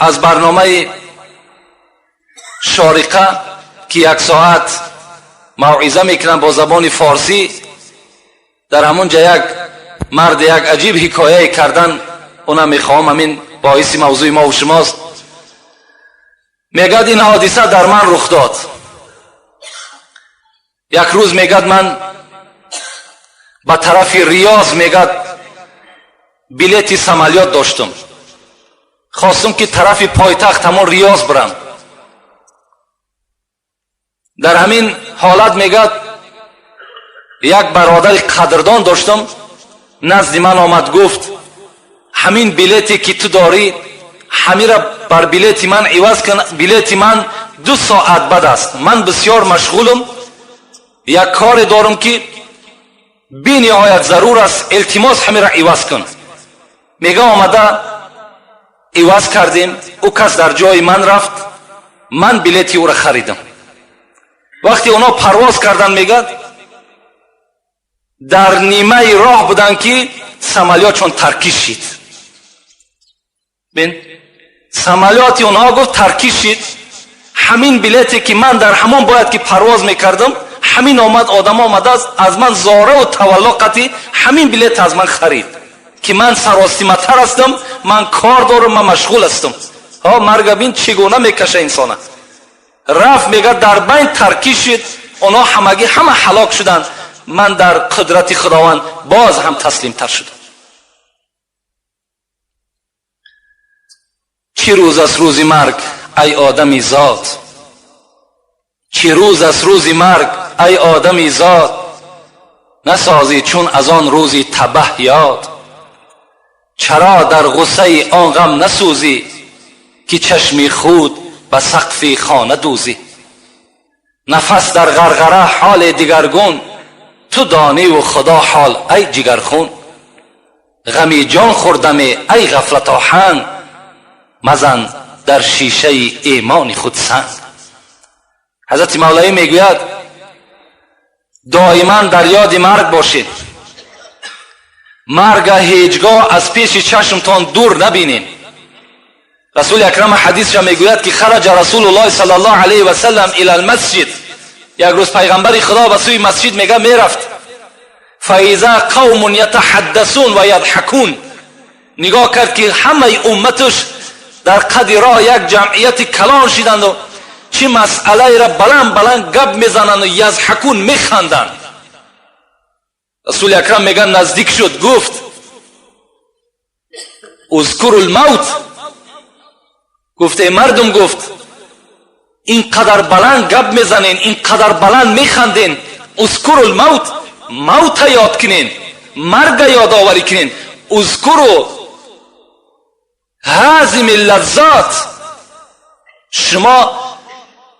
аз барномаи Шориқа ки як соат мавъиза мекунанд бо забони форсӣ, дар ҳамон ҷа як мард як аҷиб ҳикояе кардан, онам мехоҳам, ҳамин боиси мавзӯи мо шумост. Мегӯяд, ин ҳодиса дар ман рух дод. Як рӯз, мегӯяд, ман ба тарафи Риёз, мегӯяд, билети самолёт доштум, хостум ки тарафи пойтахт, ҳамон Риёз, бирам. Дар ҳамин ҳолат, мегӯяд, як бародари қадрдон доштум, назди ман омад, гуфт: ҳамин билете ки ту дорӣ, ҳамира бар билети ман иваз кун, билети ман 2 соат бад аст, ман бисёр машғулум, як коре дорам ки бениҳоят зарур аст, илтимос, ҳамира иваз кун. Мега, омада иваз кардем, ӯ кас дар ҷои ман рафт. Ман билети ӯро харидам. Вақте онҳо парвоз кардан, мегӯяд, дар нимаи роҳ буданд, ки самолётшон таркиш шид. Бин, самолёти онҳо, гуфт, таркиш шид. Ҳамин билете, ки ман дар ҳамон бояд ки парвоз мекардам, ҳамин омад, одам омадааст, аз ман зораву тавалло қатӣ ҳамин билет аз ман харид, ки ман саростиматар ҳастам, ман кор дорам, ман машғул ҳастам. Ҳо, марга бин, чӣ гуна мекаша инсона. Рафт, мегӯяд, дар байн таркиш шид, онҳо ҳамагӣ ҳама ҳалок шуданд. Ман дар қудрати Худованд боз ҳам таслимтар шудам. Чӣ рӯз аст рӯзи марг, ай одами зод, чӣ рӯз аст рӯзи марг, ай одами зод, насозӣ чун аз он рӯзи табаҳ ёд. Чаро дар ғуссаи он ғам насӯзӣ, ки чашми худ ба сақфи хона дӯзӣ? Нафас дар ғарғара ҳоли дигаргун, ту дониву Худо ҳол, ай ҷигархун. Ғами ҷон хӯрдаме, ай ғафлатоҳанг, мазан дар шишаи имони худ санг. Ҳазрати Мавлавӣ мегӯяд: доиман дар ёди марг бошед, марга ҳеҷгоҳ аз пеши чашмтон дур набинед. Расули акрам ҳадисша мегӯяд, ки хараҷа Расулуллоҳи саллаллоҳу алайҳи васаллам ила алмасҷид. Як рӯз пайғамбари Худо ба сӯи масҷид, мега, мерафт. Фаиза қавмун ятаҳаддасун ва ядҳакун. Нигоҳ кард, ки ҳамаи умматаш дар қади роҳ як ҷамъияти калон шиданду чӣ масъалаеро баланд баланд гап мезананду язҳакун, механданд. Расули акрам, мега, наздик шуд, гуфт: узкуру лмавт. Гуфт: эй мардум, гуфт, ин қадар баланд гап мезанен, ин қадар баланд механден, узкуру лмавт, мавта ёд кунен, марга ёдоварӣ кунен. Узкуру ҳазими лаззат. Шумо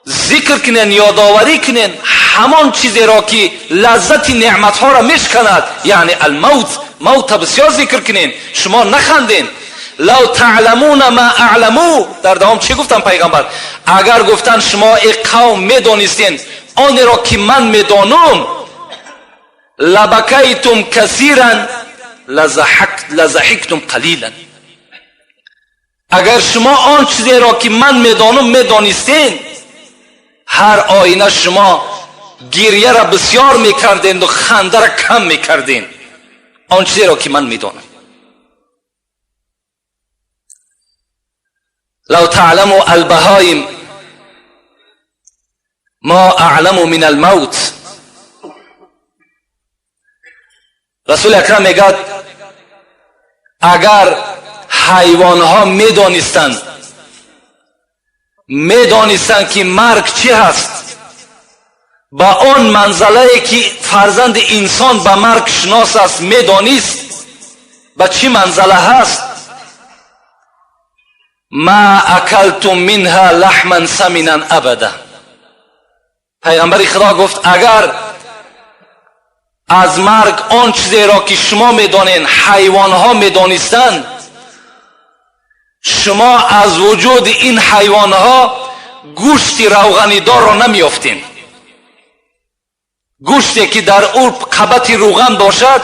зикр кунен, ёдоварӣ кунен ҳамон чизеро, ки лаззати неъматҳоро мешканад, яъне алмавт. Мавта бисёр зикр кунен, шумо наханден. Лав таъламуна ма аъламу. Дар давом чӣ гуфтан пайғамбар? Агар, гуфтан, шумо, эй қавм, медонистен онеро, ки ман медонум, лабакайтум касиран лазаҳиктум қалилан. Агар шумо он чизеро, ки ман медонум, медонистен, ҳар оина шумо гирьяра бисёр мекарденду хандара кам мекарден. Он чизеро, ки ман медонам. Лав таъламу албаҳоим ма аъламу мин алмавт. Расули акрам мегӯяд: агар ҳайвонҳо медонистанд, ки марг чӣ ҳаст, ба он манзалае, ки фарзанди инсон ба марг шинос аст, медонист, ба чӣ манзала ҳаст, ма акалтум минҳа лаҳман саминан абада. Пайғамбари Худо гуфт: агар аз марг он чизеро, ки шумо медонед, ҳайвонҳо медонистанд, шумо аз вуҷуди ин ҳайвонҳо гӯшти равғанидорро намеёфтем. Гӯште, ки дар ӯ қабати рӯған бошад,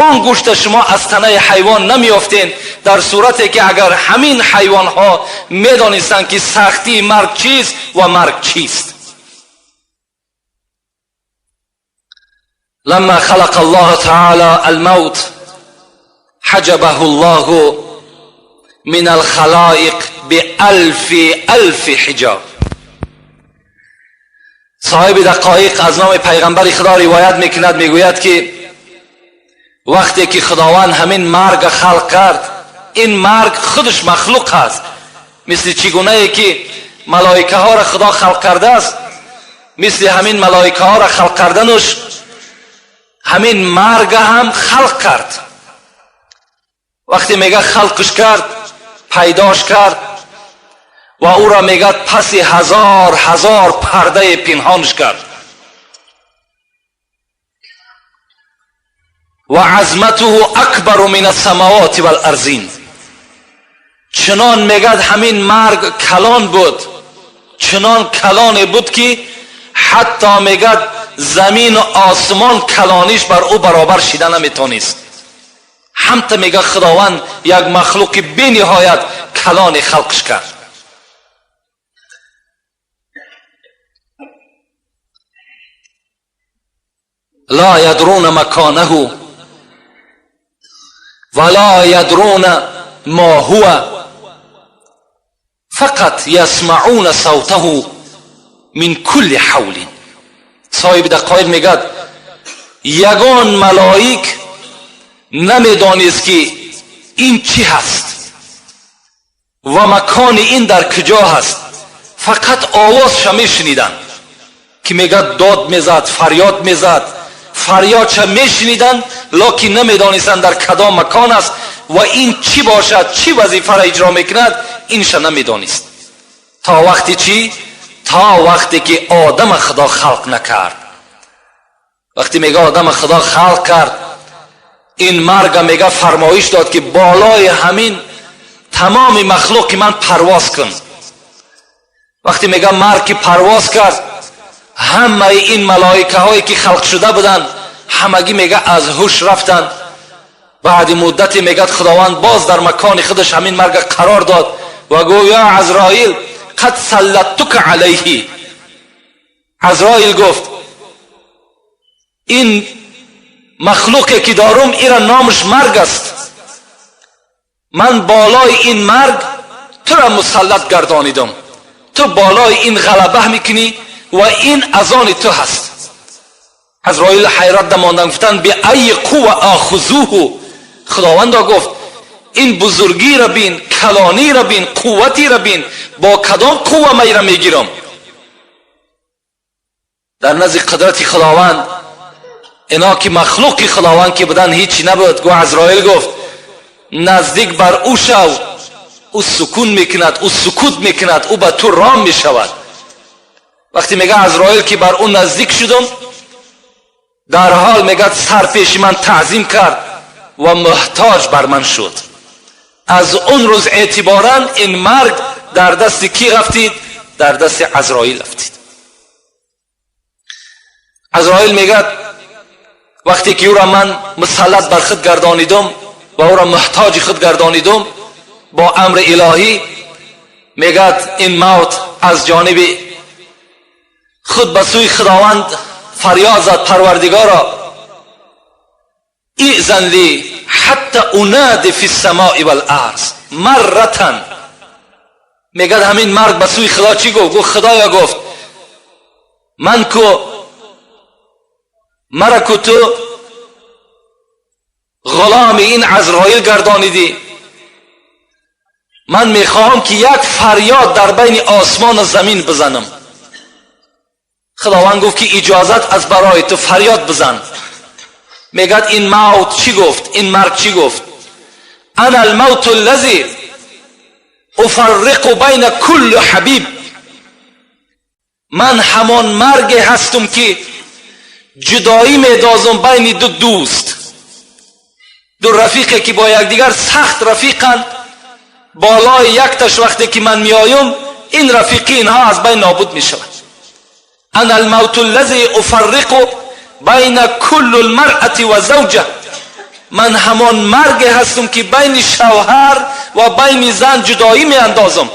он гӯшта шумо аз танаи ҳайвон намеёфтен, дар сурате ки агар ҳамин ҳайвонҳо медонистанд, ки сахтии марг чист ва марг чист. Лама халақа Аллоҳу таала алмавт ҳаҷабаҳу Аллоҳу мин алхалоиқ биалфи алфи ҳиҷоб. Соҳиби дақоиқ аз номи пайғамбари Худо ривоят мекунад, мегӯяд, ки вақте ки Худованд ҳамин марга халқ кард, ин марг худаш махлуқ аст. Мисли чӣ гунае ки малоикаҳоро Худо халқ кардааст, мисли ҳамин малоикаҳоро халқ кардануш ҳамин марга ҳам халқ кард. Вақте, мега, халқш кард, пайдош кард ва ӯро, мегӯяд, паси ҳазор ҳазор пардае пинҳонш кард ва азматуҳу акбару мин ассамавоти валарзин. Чунон, мегӯяд, ҳамин марг калон буд, چنان کلانی بود که حتی میگه زمین و آسمان کلانیش بر او برابر شیده نمیتونست. همتا میگه خداوند یک مخلوق بی نهایت کلان خلقش کرد. لا یدرون مکانه ولا یدرون ما هو فقط یسمعون صوته من کل حول. صاحب دقایق میگه یگان ملائک نمیدانست که این چی هست و مکان این در کجا هست، فقط آوازش میشنیدن که میگه داد میزد، فریاد میزد، فریادش میشنیدن، لکن نمیدانستند در کدام مکان است و این چی باشد، چی وظیفه را اجرا میکند، اینش نمیدانست. تا وقتی چی؟ تا وقتی که آدم خدا خلق نکرد. وقتی میگه آدم خدا خلق کرد، این مرگ میگه فرمایش داد که بالای همین تمام مخلوق من پرواز کن. وقتی میگه مرگ که پرواز کرد، همه این ملائکه هایی که خلق شده بودند همگی میگه از هوش رفتند. بعد مدتی میگه خداوند باز در مکان خودش همین مرگ قرار داد و گفت یا عزرائیل قد سلطتک علیه. عزرائیل گفت این مخلوقی که دارم ایرا نامش مرگ است، من بالای این مرگ تو را مسلط گردانیدم، تو بالای این غلبه میکنی و این از آن تو هست. عزرائیل حیرت دماندن، گفتند به ای قوه آخذوه. خداوند گفت این بزرگی را بین، کلانی را بین، قوتی را بین، با کدام قوه من را میگیرم؟ در نزد قدرت خداوند اینا که مخلوق خداوند که بودن هیچی نبود. گو عزرائیل گفت نزدیک بر او شو، او سکون میکند، او سکوت میکند، او به تو رام میشود. وقتی میگه عزرائیل که بر او نزدیک شدم، در حال میگه سر پیش من تعظیم کرد و محتاج بر من شد. از اون روز اعتبارا این مرگ در دست کی رفتید؟ در دست عزرائیل رفتید. عزرائیل میگه وقتی که او را من مسلط بر خود گردانیدم و او را محتاج خود گردانیدم با امر الهی، میگه این موت از جانب خود به سوی خداوند فریاد زد، پروردگارا ایذن لی حتی انادی فی السماء والارض مرة. میگه همین مرگ به سوی خدا چی گفت؟ گفت خدایا، گفت من کو مرا کو تو غلام این عزرائیل گردانیدی، من میخواهم که یک فریاد در بین آسمان و زمین بزنم. خداوند گفت که اجازت از برای تو، فریاد بزن. میگه این موت چی گفت؟ این مرگ چی گفت؟ انا الموت الذی افرق بین کل حبیب. من همان مرگ هستم که جدایی میدازم بین دو دوست، دو رفیقی که با یکدیگر سخت رفیقند. بالای یک تش وقتی که من میایم، این رفیقی اینها از بین نابود میشود. انا الموت الذی افرق بین کل المرأة و زوجه. من همان مرگ هستم که بین شوهر و بین زن جدایی می اندازم.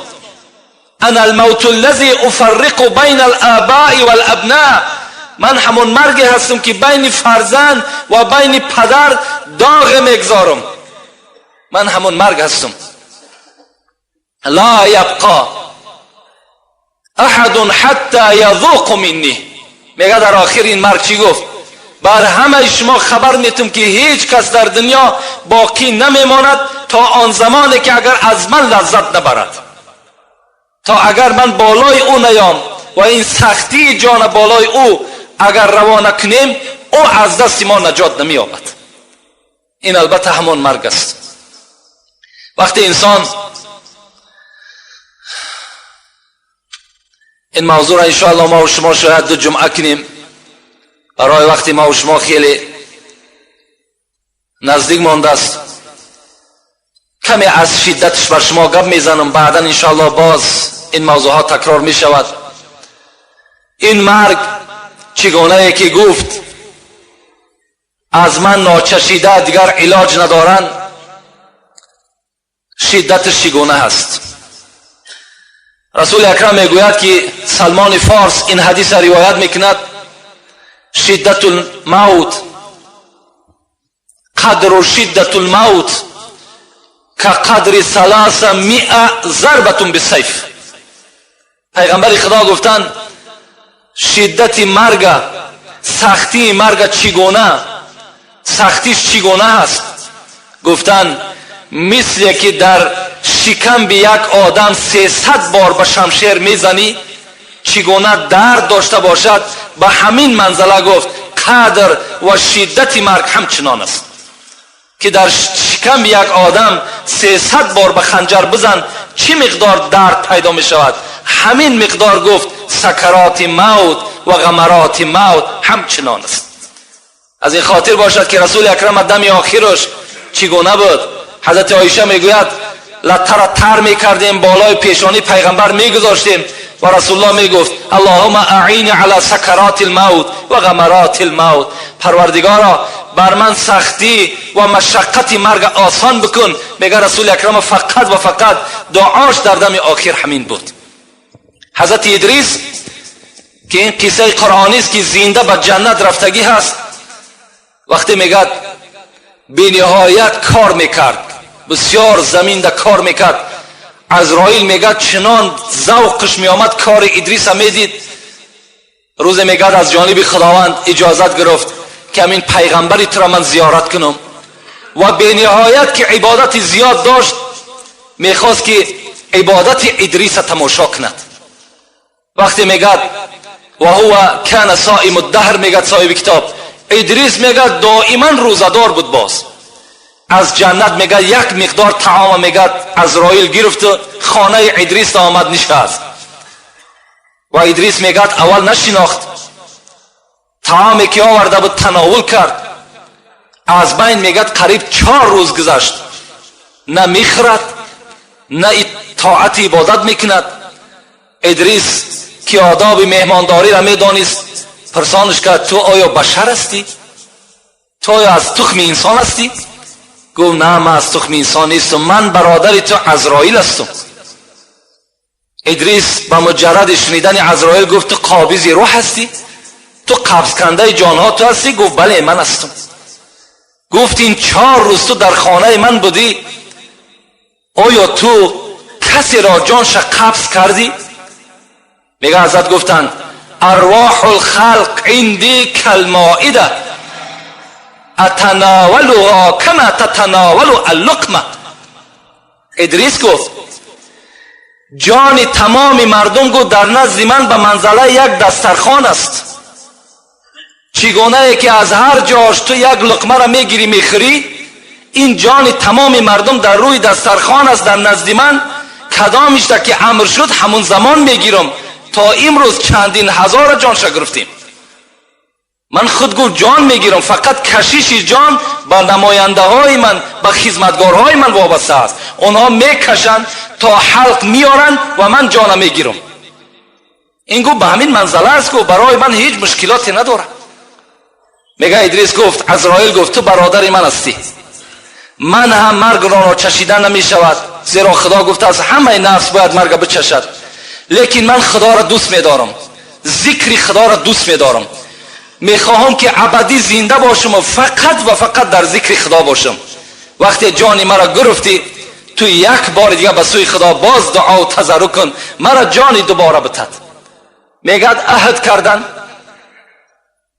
انا الموت الذی افرق بین الآباء والابناء. من همان مرگ هستم که بین فرزند و بین پدر داغ میگذارم. من همان مرگ هستم. لا یبقى احد حتی یذوق منی. میگه در آخر این مرگ چی گفت؟ بر همه شما خبر میتم که هیچ کس در دنیا باقی نمیماند تا آن زمانی که اگر از من لذت نبرد، تا اگر من بالای او نیام و این سختی جان بالای او اگر روانه کنیم، او از دست ما نجات نمییابد. این البته همان مرگ است. وقتی انسان این موضوع را انشاءالله ما و شما شاید دو جمعه کنیم، برای وقتی ما و شما خیلی نزدیک مانده است، کمی از شدتش بر شما گپ میزنم، بعدا انشاءالله باز این موضوع ها تکرار می شود. این مرگ چگونه که گفت از من ناچشیده دیگر علاج ندارن، شدتش چگونه هست؟ رسول اکرم میگوید که سلمان فارس این حدیث را روایت میکند: شدت الموت قدر شدت الموت كقدر 300 ضربة بالسیف. پیغمبر خدا گفتند شدت مرگ، سختی مرگ چگونه، سختیش چگونه هست؟ گفتند مثل که در شکم به یک آدم 300 بار به شمشیر میزنی چگونه درد داشته باشد، به همین منزله گفت قدر و شدت مرگ همچنان است که در شکم یک آدم 300 بار به خنجر بزن چی مقدار درد پیدا می شود، همین مقدار گفت سکرات موت و غمرات موت همچنان است. از این خاطر باشد که رسول اکرم دم آخرش چگونه بود؟ حضرت عایشه میگوید لته را تر میکردیم، بالای پیشانی پیغمبر میگذاشتیم و رسول الله میگفت اللهم اعین علی سکرات الموت و غمرات الموت. پروردگارا بر من سختی و مشقت مرگ آسان بکن. میگه رسول اکرم فقط و فقط دعاش در دم آخر همین بود. حضرت ادریس که این قصه قرآنی است که زنده به جنت رفتگی هست، وقتی میگه بینهایت کار میکرد، بسیار زمین ده کار میکرد، عزرائیل میگه چنان ذوقش میآمد کار ادریس میدید. روز میگه از جانب خداوند اجازت گرفت که همین پیغمبری تو را من زیارت کنم و بینهایت که عبادت زیاد داشت میخواست که عبادت ادریس تماشا کند. وقتی میگه و هو کان صائم الدهر، میگه صاحب کتاب ادریس میگه دائما روزدار بود. باز از جنت میگه یک مقدار طعام میگه عزرائیل گرفت و خانه ادریس آمد نشست و ادریس میگه اول نشناخت، طعامی که آورده بود تناول کرد. از بین میگه قریب 4 روز گذشت، نه میخورد نه طاعت عبادت میکند. ادریس که آداب مهمانداری را میدانست پرسانش کرد تو آیا بشر هستی؟ تو آیا از تخم انسان هستی؟ گفت نه، من از تخم انسان نیستم، من برادر تو عزرائیل هستم. ادریس به مجرد شنیدن عزرائیل گفت تو قابض روح هستی؟ تو قبض کنده جانها تو هستی؟ گفت بله من هستم. گفت این 4 روز تو در خانه من بودی، آیا تو کسی را جانش قبض کردی؟ میگه حضرت گفتند ارواح الخلق عندی کالمائده اتناولها کما تتناول اللقمه. ادریس گفت جان تمام مردم گفت در نزد من به منزله یک دسترخوان است، چگونه که از هر جاش تو یک لقمه را میگیری میخوری، این جان تمام مردم در روی دسترخوان است در نزد من، کدامش که امر شد همون زمان میگیرم. تا امروز چندین هزار جانش گرفتیم. من خود گفت جان میگیرم، فقط کشش جان با نماینده های من، با خدمتگارهای من وابسته است. اونها میکشند تا حلق میارن و من جان میگیرم. این گفت به همین منزله است که برای من هیچ مشکلاتی نداره. میگه ادریس گفت، عزرائیل گفت تو برادر من هستی، من هم مرگ را چشیدن نمیشود، زیرا خدا گفته از همه نفس باید مرگ بچشد، لیکن من خدا را دوست میدارم، ذکر خدا را دوست میدارم، میخواهم که ابدی زنده باشم و فقط و فقط در ذکر خدا باشم. وقتی جان مرا گرفتی تو یک بار دیگه به سوی خدا باز دعا و تضرع کن، مرا جانی دوباره بتد. میگد عهد کردن.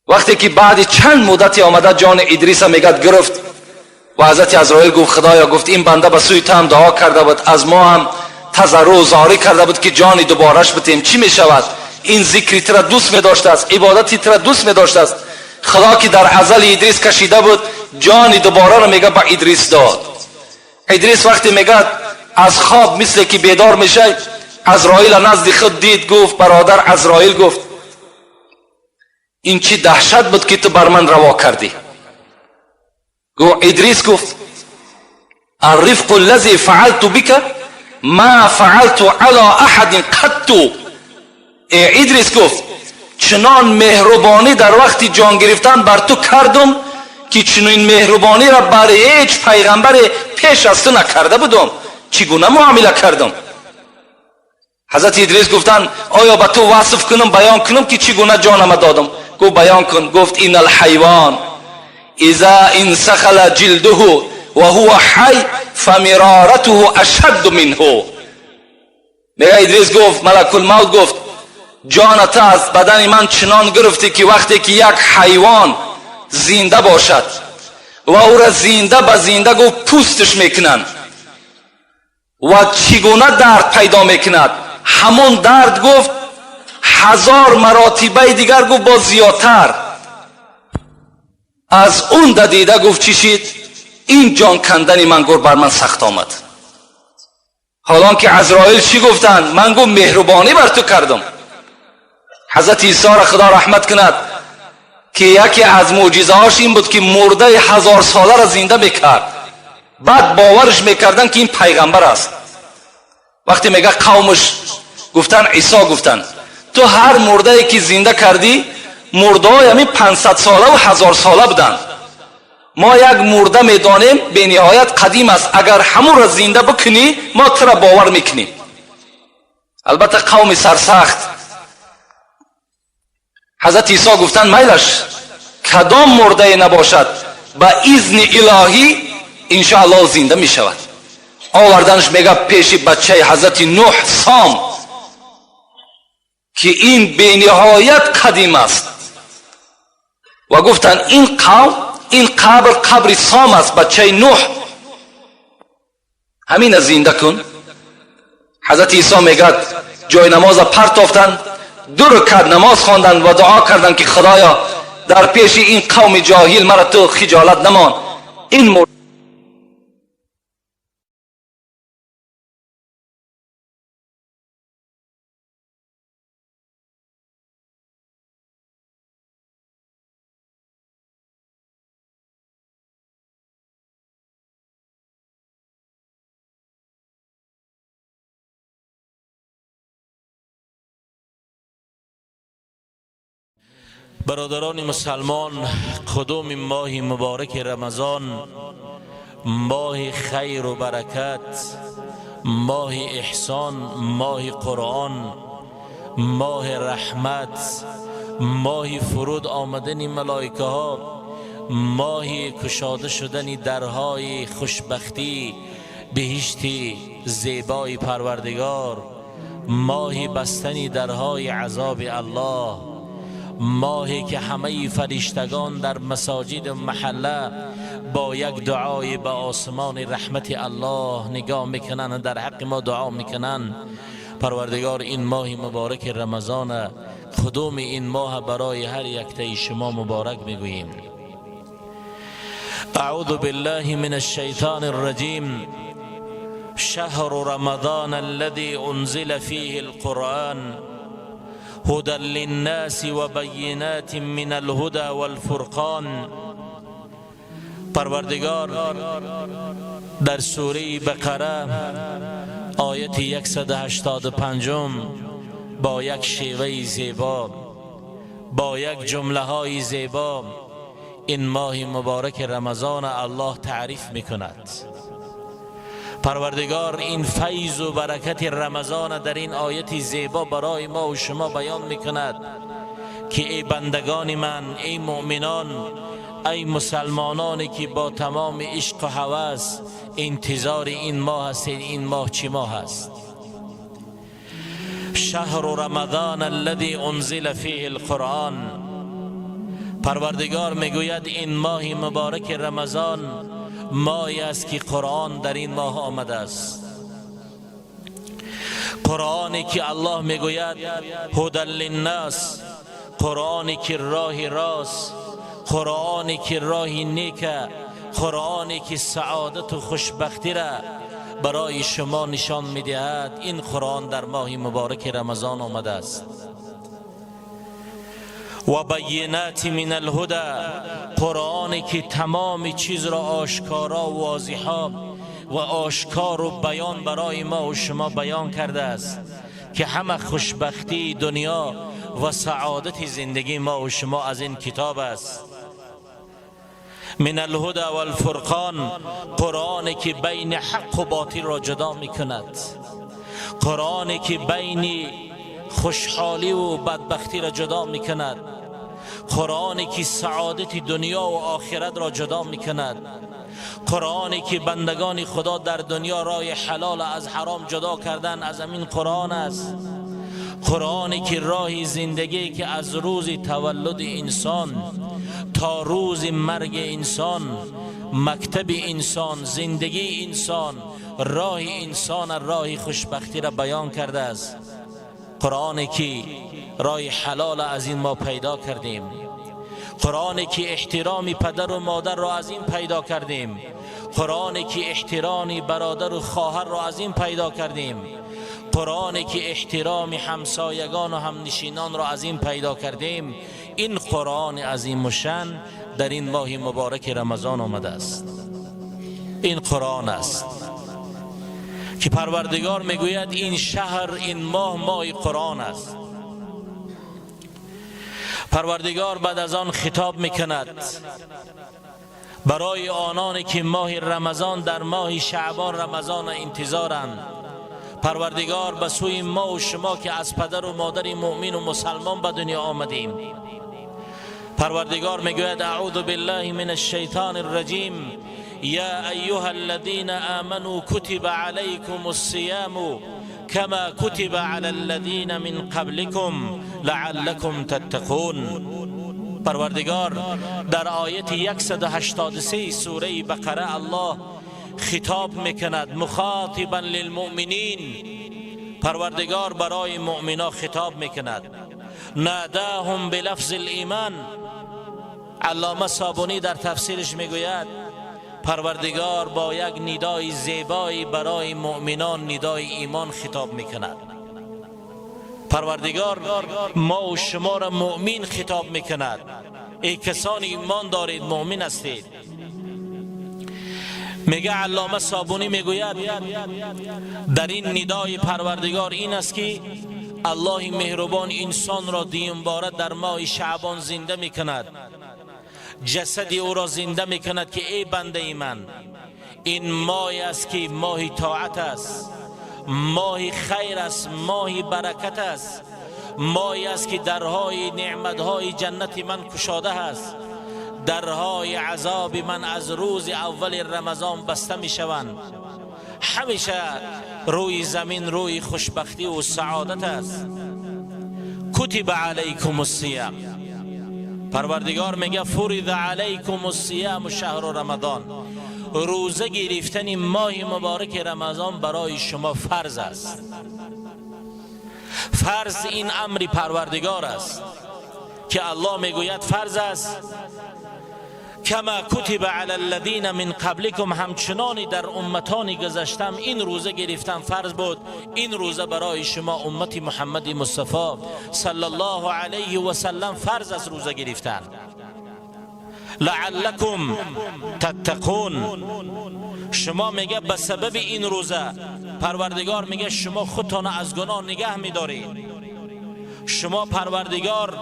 وقتی که بعد چند مدتی آمده جان ادریس میگد گرفت و حضرت عزرائیل گفت خدایا، گفت این بنده به سوی تو هم دعا کرده بود، از ما هم تضرع و زاری کرده بود که جانی دوبارش بتیم، چی میشود؟ این ذکری ترا دوست می داشته است، عبادتی ترا دوست می داشته است. خدا که در ازل ادریس کشیده بود جانی دوباره را میگه به ادریس داد. ادریس وقتی میگه از خواب مثل که بیدار میشه، عزرائیل نزد خود دید، گفت برادر عزرائیل، گفت این چی دهشت بود که تو بر من روا کردی؟ گفت ادریس گفت الرفق الذی فعلت بک، ما فعلت علی احد قط. ای ادریس گفت چنان مهربانی در وقت جان گرفتن بر تو کردم که چنین مهربانی را بر هیچ پیغمبر پیش از تو نکرده بودم. چگونه معامله کردم؟ حضرت ادریس گفتند آیا به تو وصف کنم، بیان کنم که چگونه جانم دادم؟ گفت بیان کن. گفت این الحیوان اذا انسخل جلده و هو حی فمرارته اشد منه. میگه ادریس گفت، ملک الموت گفت جانت از بدن من چنان گرفتی که وقتی که یک حیوان زنده باشد و او را زنده به زنده گفت پوستش میکنند و چگونه درد پیدا میکند، همون درد گفت 1000 مراتبه دیگر گفت با زیادتر از اون دیده گفت چی شد؟ این جان کندن من گفت بر من سخت آمد. حالان که عزرائیل چی گفتند؟ من گفت مهربانی بر تو کردم. حضرت عیسی را خدا رحمت کند که یکی از معجزه هاش این بود که مرده 1000 ساله را زنده میکرد. بعد باورش میکردن که این پیغمبر است. وقتی میگه قومش گفتن عیسی گفتن تو هر مرده ای که زنده کردی مرده های همین 500 ساله و 1000 ساله بودن. ما یک مرده میدانیم به نهایت قدیم است، اگر همون را زنده بکنی ما تو را باور میکنیم. البته قوم سرسخت. حضرت عیسی گفتن میلش کدام مرده نباشد به اذن الهی انشاءالله زنده میشود. آوردنش میگه پیش بچه حضرت نوح سام که این به نهایت قدیم است و گفتن این قوم این قبر قبر سام است، بچه نوح، همین زنده کن. حضرت عیسی میگه جای نماز پرتافتن، 2 رکعت نماز خواندن و دعا کردن که خدایا در پیش این قوم جاهل مرا تو خجالت نمان. این برادران مسلمان، قدوم ماه مبارک رمضان، ماه خیر و برکت، ماه احسان، ماه قرآن، ماه رحمت، ماه فرود آمدن ملائکه ها، ماه کشاده شدن درهای خوشبختی بهشت زیبای پروردگار، ماه بستن درهای عذاب الله، ماهی که همه فرشتگان در مساجد محله با یک دعای به آسمان رحمت الله نگاه میکنن، در حق ما دعا میکنن. پروردگار این ماه مبارک رمضان، قدوم این ماه برای هر یک شما مبارک میگوییم. اعوذ بالله من الشیطان الرجیم. شهر رمضان الذي انزل فيه القرآن هدى للناس وبينات من الهدى والفرقان. پروردگار در سوره بقره آیت 185 با یک شیوه زیبا، با یک جمله های زیبا این ماه مبارک رمضان الله تعریف میکند. پروردگار این فیض و برکت رمضان در این آیت زیبا برای ما و شما بیان میکند که ای بندگان من، ای مؤمنان، ای مسلمانانی که با تمام عشق و هوس انتظار این ماه هستید، این ماه چی ماه است؟ شهر رمضان الذي انزل فیه القرآن. پروردگار میگوید این ماه مبارک رمضان ماهی است که قرآن در این ماه آمده است. قرآنی که الله میگوید هدى للناس، قرآنی که راه راست، قرآنی که راه نیک، قرآنی که سعادت و خوشبختی را برای شما نشان میدهد، این قرآن در ماه مبارک رمضان آمده است. و بینات من الهدى، قرآنی که تمام چیز را آشکارا و واضحا و آشکار و بیان برای ما و شما بیان کرده است که همه خوشبختی دنیا و سعادت زندگی ما و شما از این کتاب است. من الهدى والفرقان، قرآنی که بین حق و باطل را جدا میکند، قرآنی که بین خوشحالی و بدبختی را جدا میکند، قرآنی که سعادت دنیا و آخرت را جدا میکند، قرآنی که بندگان خدا در دنیا راه حلال از حرام جدا کردن از همین قرآن است، قرآنی که راه زندگی که از روز تولد انسان تا روز مرگ انسان، مکتب انسان، زندگی انسان، راه انسان، راه خوشبختی را بیان کرده است. قرآنی که راه حلال از این ما پیدا کردیم، قرآنی که احترام پدر و مادر را از این پیدا کردیم، قرآنی که احترام برادر و خواهر را از این پیدا کردیم، قرآنی که احترام همسایگان و همنشینان را از این پیدا کردیم. این قرآن عظیم الشأن در این ماه مبارک رمضان آمده است. این قرآن است که پروردگار میگوید این شهر، این ماه، ماه قرآن است. پروردگار بعد از آن خطاب میکند برای آنانی که ماه رمضان در ماه شعبان رمضان انتظارند. پروردگار به سوی ما و شما که از پدر و مادر مؤمن و مسلمان به دنیا آمدیم، پروردگار میگوید اعوذ بالله من الشیطان الرجیم یا ایها الذین آمنوا کتب علیکم الصیام کما کتب علی الذین من قبلکم لعلکم تتقون. پروردگار در آیت 183 سوره بقره الله خطاب میکند مخاطبا للمؤمنین. پروردگار برای مؤمنا خطاب میکند، ناداهم بلفظ الایمان. علامه صابونی در تفسیرش میگوید پروردگار با یک ندای زیبایی برای مؤمنان ندای ایمان خطاب میکند. پروردگار ما و شما را مؤمن خطاب میکند، ای کسانی ایمان دارید، مؤمن هستید. میگه علامه صابونی میگوید در این ندای پروردگار این است که الله مهربان انسان را دیم باره در ماه شعبان زنده میکند، جسد او را زنده میکند که ای بنده من، این ماه است که ماه طاعت است، ماه خیر است، ماه برکت است، ماهی است که درهای نعمتهای جنت من کشاده است، درهای عذاب من از روز اول رمضان بسته میشوند. همیشه روی زمین روی خوشبختی و سعادت است. کتب علیکم الصیام، پروردگار میگه فرض علیکم الصیام شهر رمضان، روزه گرفتن ماه مبارک رمضان برای شما فرض است. فرض این امر پروردگار است که الله میگوید فرض است. کما کتب علی الذین من قبلکم، همچنانی در امتان گذشتم این روزه گرفتن فرض بود، این روزه برای شما امت محمد مصطفی صلی الله علیه و سلم فرض است روزه گرفتن. لعلکم تتقون، شما میگه به سبب این روزه پروردگار میگه شما خودتان از گناه نگه میدارید. شما پروردگار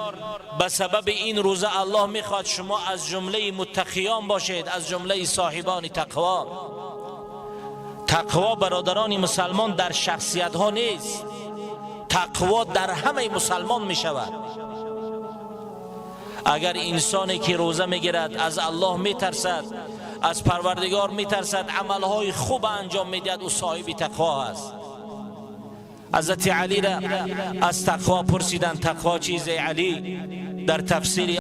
به سبب این روزه الله میخواد شما از جمله متقیان باشید، از جمله صاحبان تقوا. تقوا برادران مسلمان در شخصیت ها نیست، تقوا در همه مسلمان میشود. اگر انسانی که روزه میگیرد از الله میترسد، از پروردگار میترسد، عملهای خوب انجام میدهد، او صاحب تقوا است. حضرت علی را از تقوا پرسیدند تقوا چیز علی؟ در تفسیر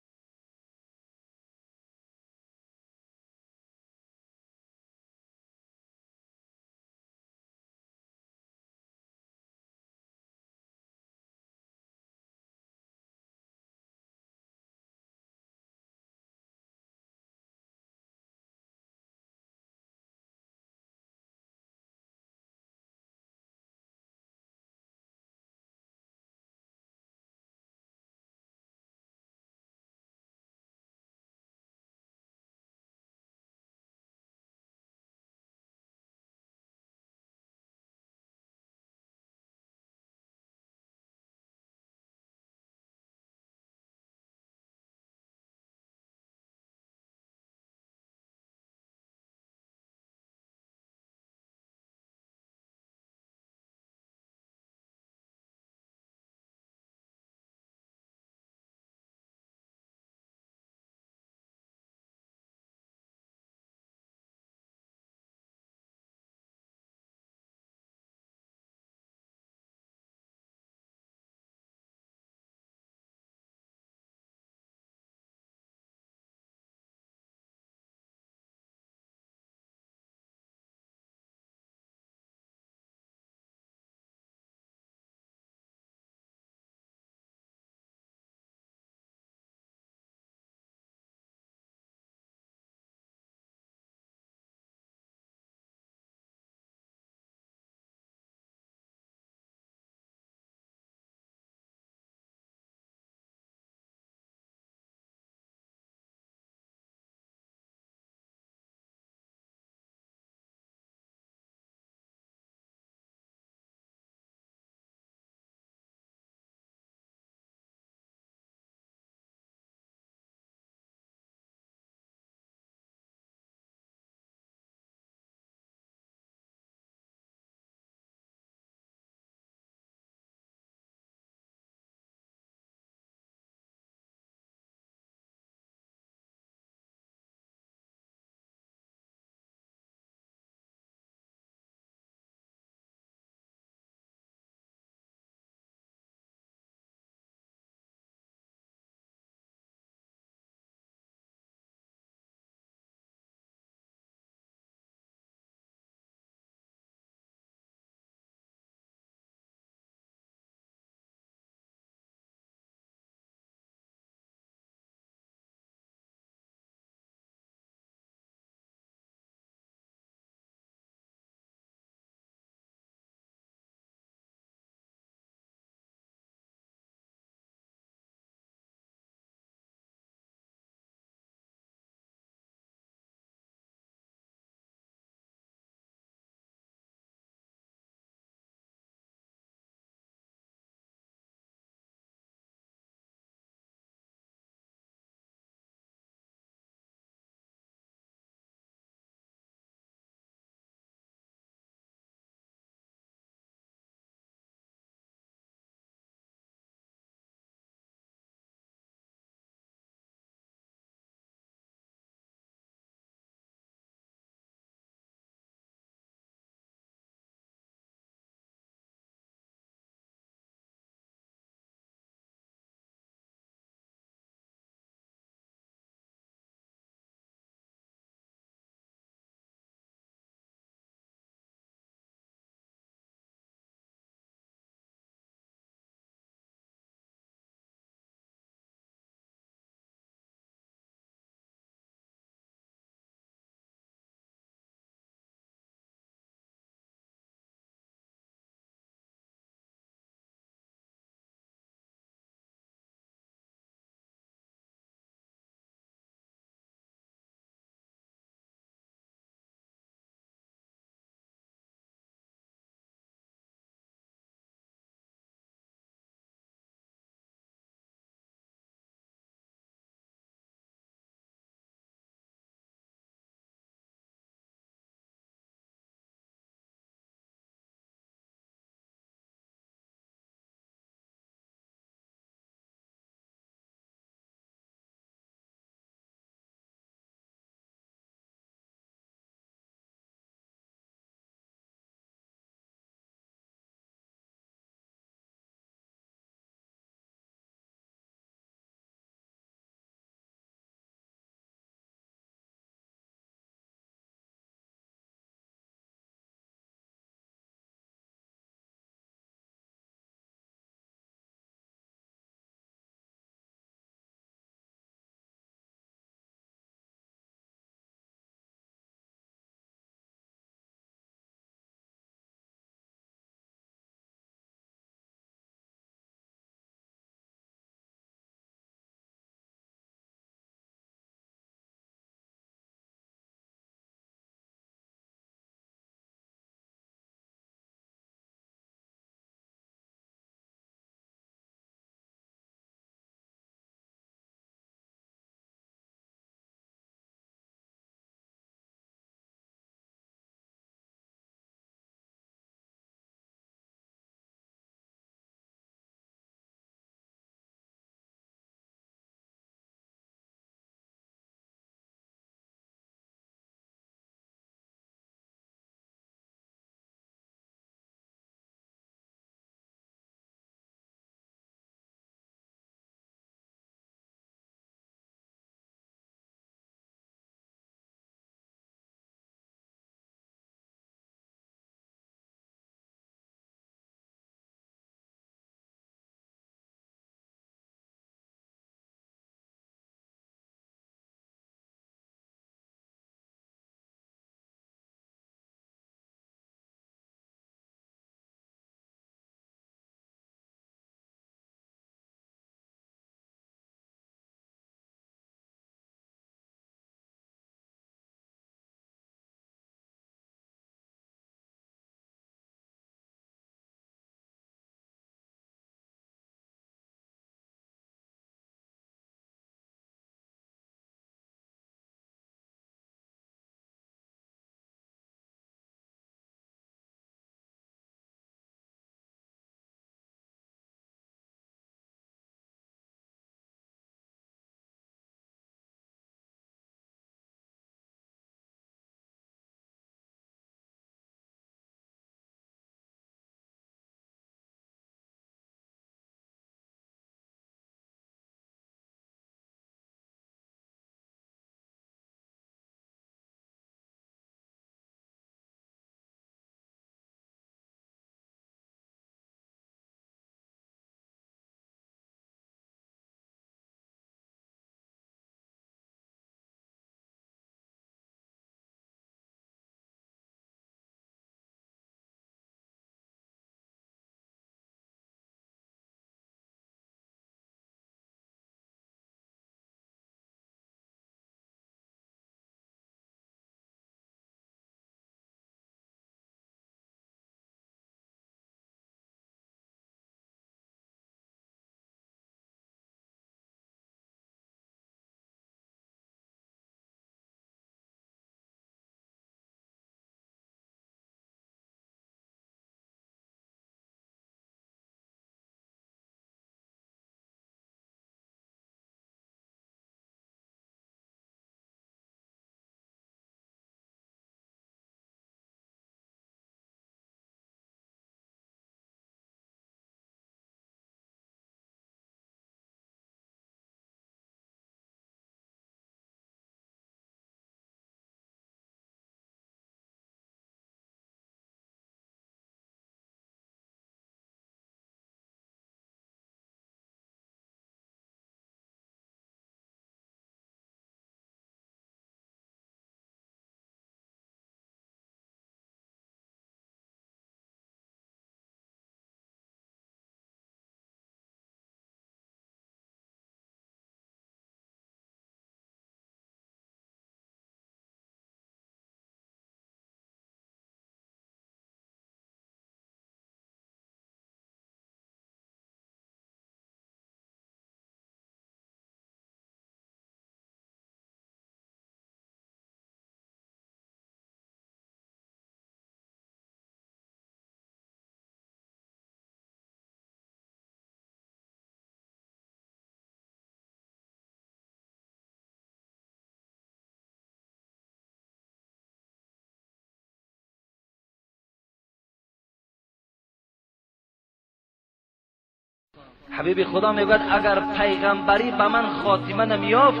حبیب خدا میگوید اگر پیغمبری به من خاتمه نمیافت،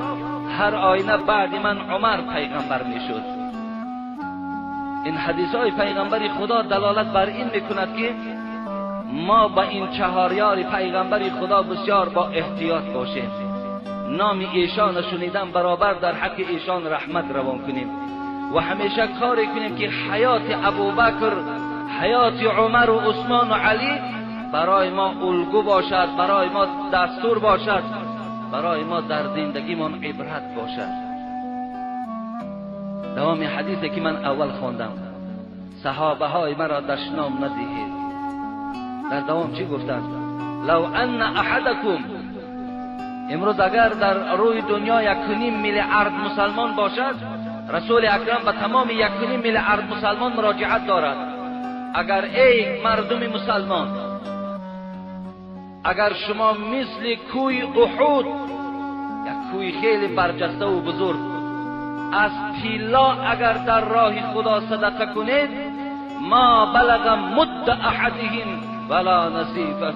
هر آینه بعد من عمر پیغمبر میشد. این حدیث های پیغمبری خدا دلالت بر این میکند که ما با این چهار یار پیغمبری خدا بسیار با احتیاط باشیم. نام ایشان شنیدن برابر در حق ایشان رحمت روان کنیم و همیشه کاری کنیم که حیات ابوبکر، حیات عمر و عثمان و علی برای ما الگو باشد، برای ما دستور باشد، برای ما در زندگیمان عبرت باشد. دوام حدیثی که من اول خواندم، صحابه های مرا دشنام ندهید. در دوام چی گفتند؟ لو ان احدکم، امروز اگر در روی دنیا 1.5 میلیارد مسلمان باشد، رسول اکرم به تمام 1.5 میلیارد مسلمان مراجعت دارد. اگر ای مردم مسلمان، اگر شما مثل کوی احد، یک کوی خیلی برجسته و بزرگ، از طلا اگر در راه خدا صدقه کنید، ما بلغ مد احدهم ولا نصیفه،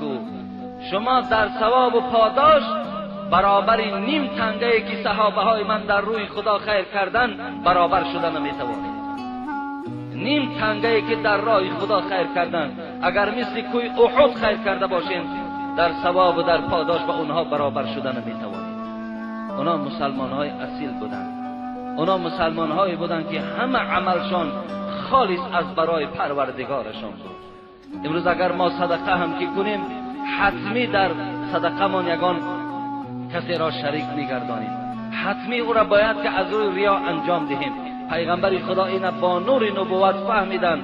شما در ثواب و پاداش برابر نیم تنگه که صحابه های من در روی خدا خیر کردن برابر شده نمیتوانید. نیم تنگه که در راه خدا خیر کردن، اگر مثل کوی احد خیر کرده باشیم، در ثواب و در پاداش با اونها برابر شده نمیتوانید. اونا مسلمان های اصیل بودند، اونا مسلمان هایی بودند که همه عملشان خالص از برای پروردگارشان بود. امروز اگر ما صدقه هم که کنیم، حتمی در صدقه من یگان کسی را شریک میگردانیم، حتمی او را باید که از روی ریا انجام دهیم. پیغمبر خدا اینا با نور نبوت فهمیدند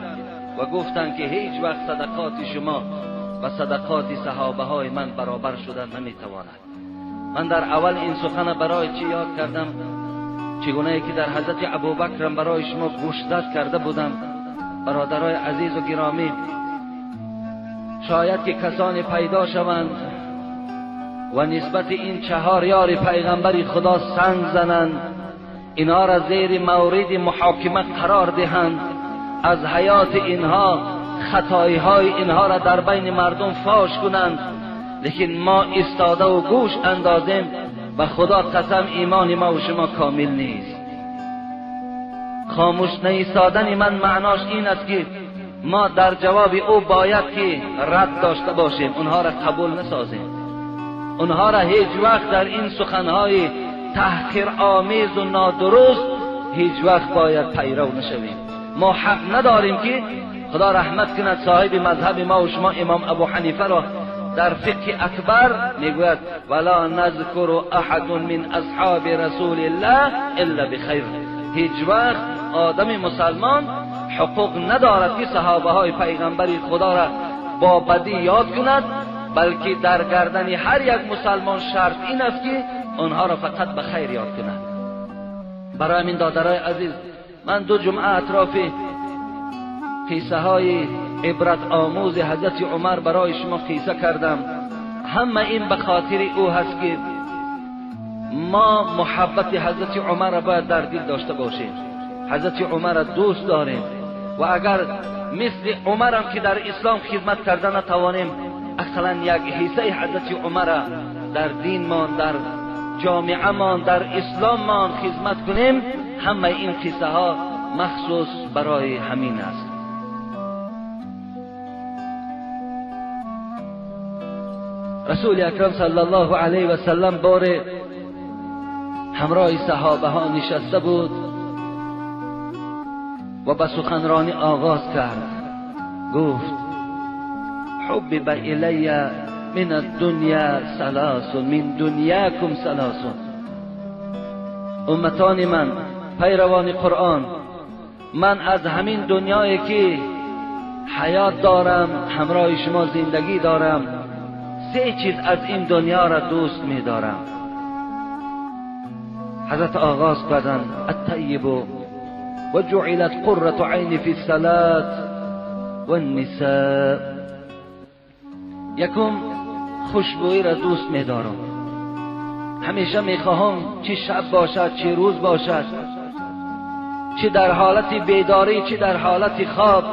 و گفتند که هیچ وقت صدقات شما و صدقات صحابه های من برابر شدن نمیتواند. من در اول این سخن برای چی یاد کردم؟ چگونه که در حضرت ابوبکر برای شما گوشزد کرده بودم. برادرای عزیز و گرامی، شاید که کسانی پیدا شوند و نسبت این چهار یار پیغمبر خدا سنگ زنند، اینها را زیر مورد محاکمه قرار دهند، از حیات اینها، خطایی های اینها را در بین مردم فاش کنند، لیکن ما ایستاده و گوش اندازیم و خدا قسم ایمان ما و شما کامل نیست. خاموش نیستادن من معناش این است که ما در جواب او باید که رد داشته باشیم، اونها را قبول نسازیم، اونها را هیچ وقت در این سخنهای تحقیر آمیز و نادرست هیچ وقت باید پیرو نشویم. ما حق نداریم که خدا رحمت کند صاحب مذهب ما و شما امام ابو حنیفه را در فقه اکبر میگوید ولا نذکر احد من اصحاب رسول الله الا بخیر. هیچ وقت آدم مسلمان حقوق ندارد که صحابه های پیغمبر خدا را با بدی یاد کند، بلکه در گردن هر یک مسلمان شرط این است که آنها را فقط به خیر یاد کند. برای همین دادرای عزیز، من 2 جمعه اطراف قصه های عبرت آموز حضرت عمر برای شما قصه کردم. همه این به خاطر او هست که ما محبت حضرت عمر را باید در دل داشته باشیم. حضرت عمر را دوست داریم و اگر مثل عمر هم که در اسلام خدمت کرده نتوانیم، اقلا یک حصه حضرت عمر را در دینمان، در جامعه مان، در اسلام مان خدمت کنیم. همه این قصه ها مخصوص برای همین است. رسول اکرم صلی الله علیه و سلم بار همراه صحابه ها نشسته بود و به سخنرانی آغاز کرد. گفت حبب الی من الدنیا ثلاث، من دنیاکم ثلاث. امتان من، پیروان قرآن، من از همین دنیایی که حیات دارم، همراه شما زندگی دارم، 3 چیز از این دنیا را دوست می دارم. حضرت آغاز کردند الطیب و جعلت قرة عین فی الصلاة والنساء. یکم خوشبویی را دوست می دارم، همیشه می خواهم چه شب باشد چه روز باشد، چه در حالت بیداری چه در حالت خواب،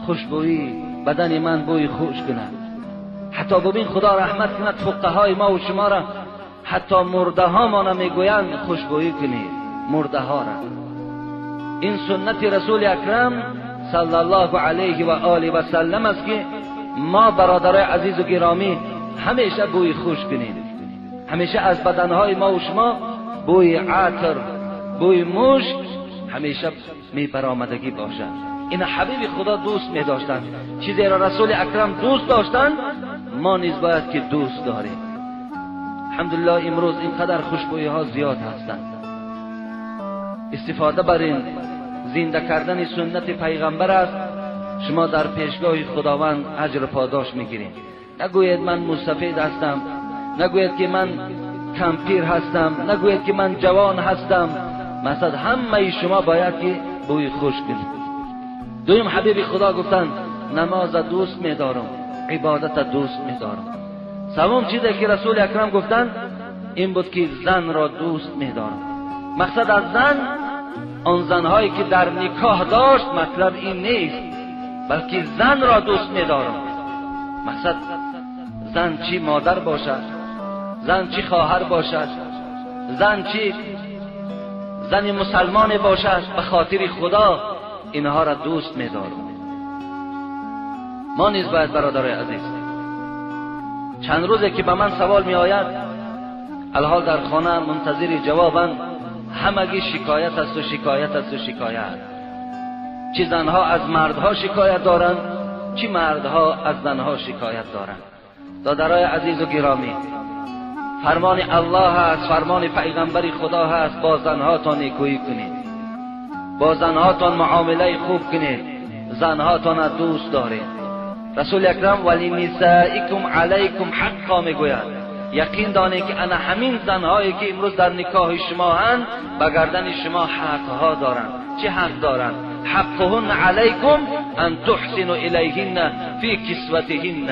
خوشبویی بدن من بوی خوش کند. حتی ببین خدا رحمت کند فقهای ما و شما را، حتی مرده ها ما میگویند خوشبویی کنید مرده ها را. این سنت رسول اکرم صلی الله علیه و آله و سلم است که ما برادرای عزیز و گرامی همیشه بوی خوش کنیم، همیشه از بدنهای ما و شما بوی عطر، بوی مشک همیشه می برآمدگی باشد. این حبیب خدا دوست می داشتند، چیزی را رسول اکرم دوست داشتند ما نیز باید که دوست داریم. الحمدلله امروز اینقدر خوشبویی ها زیاد هستند. استفاده بر این زنده کردن سنت پیغمبر است. شما در پیشگاه خداوند اجر پاداش میگیرید. نگویید من مستفید هستم، نگویید که من کمپیر هستم، نگویید که من جوان هستم. مثلا همه شما باید که بوی خوش کنید. دویم حبیب خدا گفتند نماز دوست میدارم، عبادت دوست میدارم. سوم چیزی که رسول اکرم گفتند این بود که زن را دوست میدارم. مقصد از زن آن زنهایی که در نکاح داشت مطلب این نیست، بلکه زن را دوست میدارم. مقصد زن چی مادر باشد، زن چی خواهر باشد، زن چی زن مسلمان باشد، به خاطر خدا اینها را دوست میدارم. ما نیز باید برادرای عزیز، چند روزه که به من سوال می آید، الحال در خانه منتظر جوابند، همگی شکایت است و شکایت است و شکایت. چی زنها از مردها شکایت دارند، چی مردها از زنها شکایت دارند. دادرای عزیز و گرامی، فرمان الله است، فرمان پیغمبر خدا هست، با زنهاتان نیکویی کنید، با زنهاتان معامله خوب کنید، زنهاتان دوست دارید. رسول اکرم ولی نسائکم علیکم حقا میگوید. یقین دانید که انا همین زنهایی که امروز در نکاح شما هستند به گردن شما حقها دارند. چه حق دارند؟ حقهن علیکم ان تحسنوا الیهن فی کسوتهن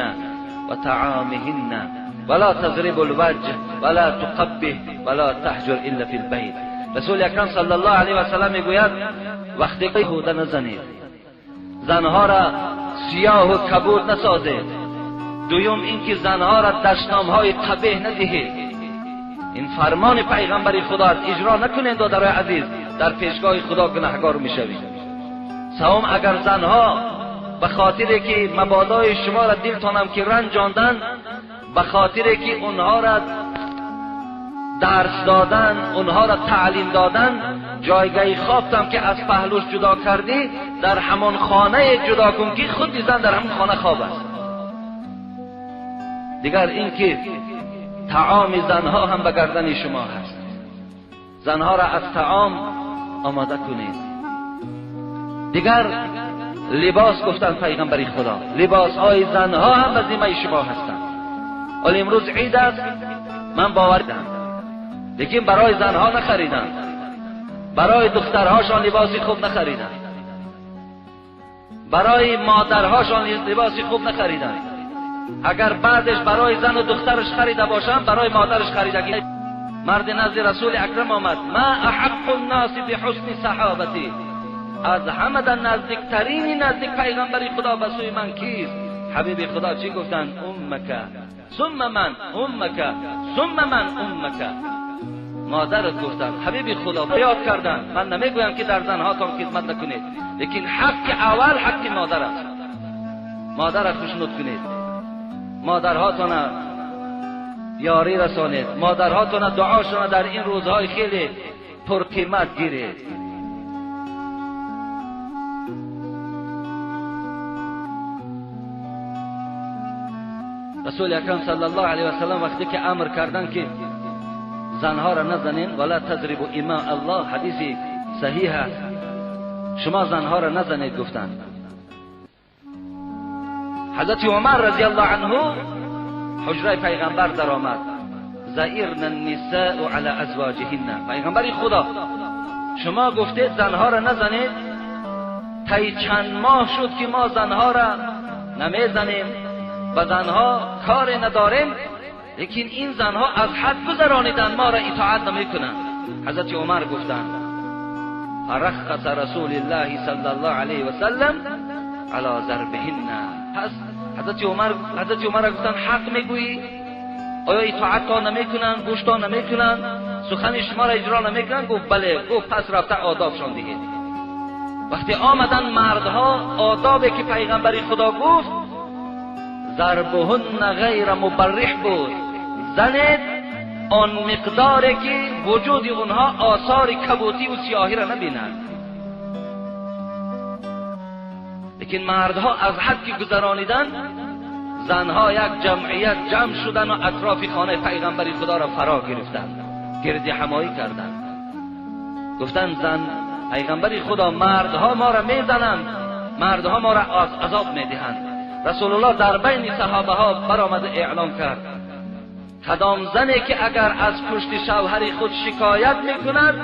و طعامهن ولا تضربوا الوجه ولا تقبح ولا تهجر الا فی البیت. رسول اکرم صلی الله علیه و سلم میگوید وقتی که هوده نزنید، زنها را سیاه و کبود نسازید. دویم اینکه زنها را دشنامهای قبیح ندهید. این فرمان پیغمبر خدا است، اجرا نکنید دادرای عزیز، در پیشگاه خدا گناهگار میشوید. سوم، اگر زنها به خاطر که مبادای شما را دلتانم که رنجاندن، به خاطر که اونها را درس دادن، اونها را تعلیم دادن، جایگاه خوابتم که از پهلوش جدا کردی در همان خانه جدا کن که خود زن در همان خانه خواب است. دیگر اینکه طعام زنها هم به گردن شما هست، زنها را از طعام آماده کنید. دیگر لباس، گفتن پیغمبر خدا لباس های زنها هم به ذمه شما هستند. ولی امروز عید است، من باور دارم، لیکن برای زنها نخریدن، برای دخترهاشان لباسی خوب نخریدن، برای مادرهاشان لباسی خوب نخریدن. اگر بعدش برای زن و دخترش خریده باشم، برای مادرش خریدگی. مرد نزد رسول اکرم آمد، ما احق الناس بحسن صحابتی، از همه در نزدیکترین نزدیک پیغمبر خدا به سوی من کیست؟ حبیب خدا چی گفتند؟ امک ثم من، امک ثم من، امک. مادرت گفتند. حبیب خدا یاد کردند. من نمیگویم که در زنهاتان خدمت نکنید، لیکن حق اول حق مادر است. مادر خوشنود کنید، مادرهاتان یاری رسانید، مادرهاتان دعاشان در این روزهای خیلی پرقیمت گیرید. رسول اکرم صلی الله علیه و سلم وقتی که امر کردن که زنها را نزنین، ولا تضربوا اماء الله، حدیث صحیح است، شما زنها را نزنید گفتند. حضرت عمر رضی الله عنه حجره پیغمبر در آمد، زئرن النساء علی ازواجهن. پیغمبر خدا شما گفتید زنها را نزنید، طی چند ماه شد که ما زنها را نمیزنیم و زنها کار نداریم، لیکن این زنها از حد گذرانیدن، ما را اطاعت نمیکنند. حضرت عمر گفتند فرخص رسول الله صلی الله علیه و سلم علی ضربهن. پس حضرت عمر گفتن حق میگویی؟ آیا اطاعت تا نمیکنن، گوش تا نمیکنن، سخن شما را اجرا نمیکنن؟ گفت بله. گفت پس رفته آدابشان دهید. وقتی آمدن مردها آدابی که پیغمبر خدا گفت ضربهن غیر مبرح بود، زنید آن مقداری که وجود اونها آثار کبوتی و سیاهی را نبینند. لیکن مردها از حد که گذرانیدن، زنها یک جمعیت جمع شدن و اطراف خانه پیغمبر خدا را فرا گرفتند، گرد همایی کردند. گفتند زن پیغمبر خدا مردها ما را میزنند، مردها ما را عذاب میدهند. رسول الله در بین صحابه ها برآمد اعلام کرد کدام زنی که اگر از پشت شوهر خود شکایت میکند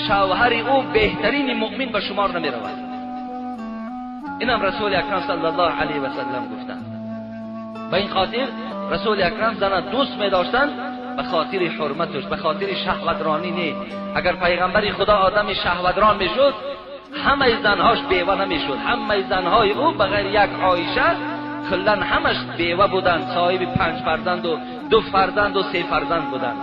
شوهر او بهترین مؤمن به شمار نمیرود. اینم رسول اکرم صلی الله علیه و سلم گفتند. به این خاطر رسول اکرم زن دوست میداشتند به خاطر حرمتش، به خاطر شهوترانی نه. اگر پیغمبر خدا آدم شهوتران میشد همه زنهاش بیوه نمیشد، همه زنهای او بغیر یک عایشه کلا همش بیوه بودند، صاحب 5 فرزند و 2 فرزند و 3 فرزند بودند.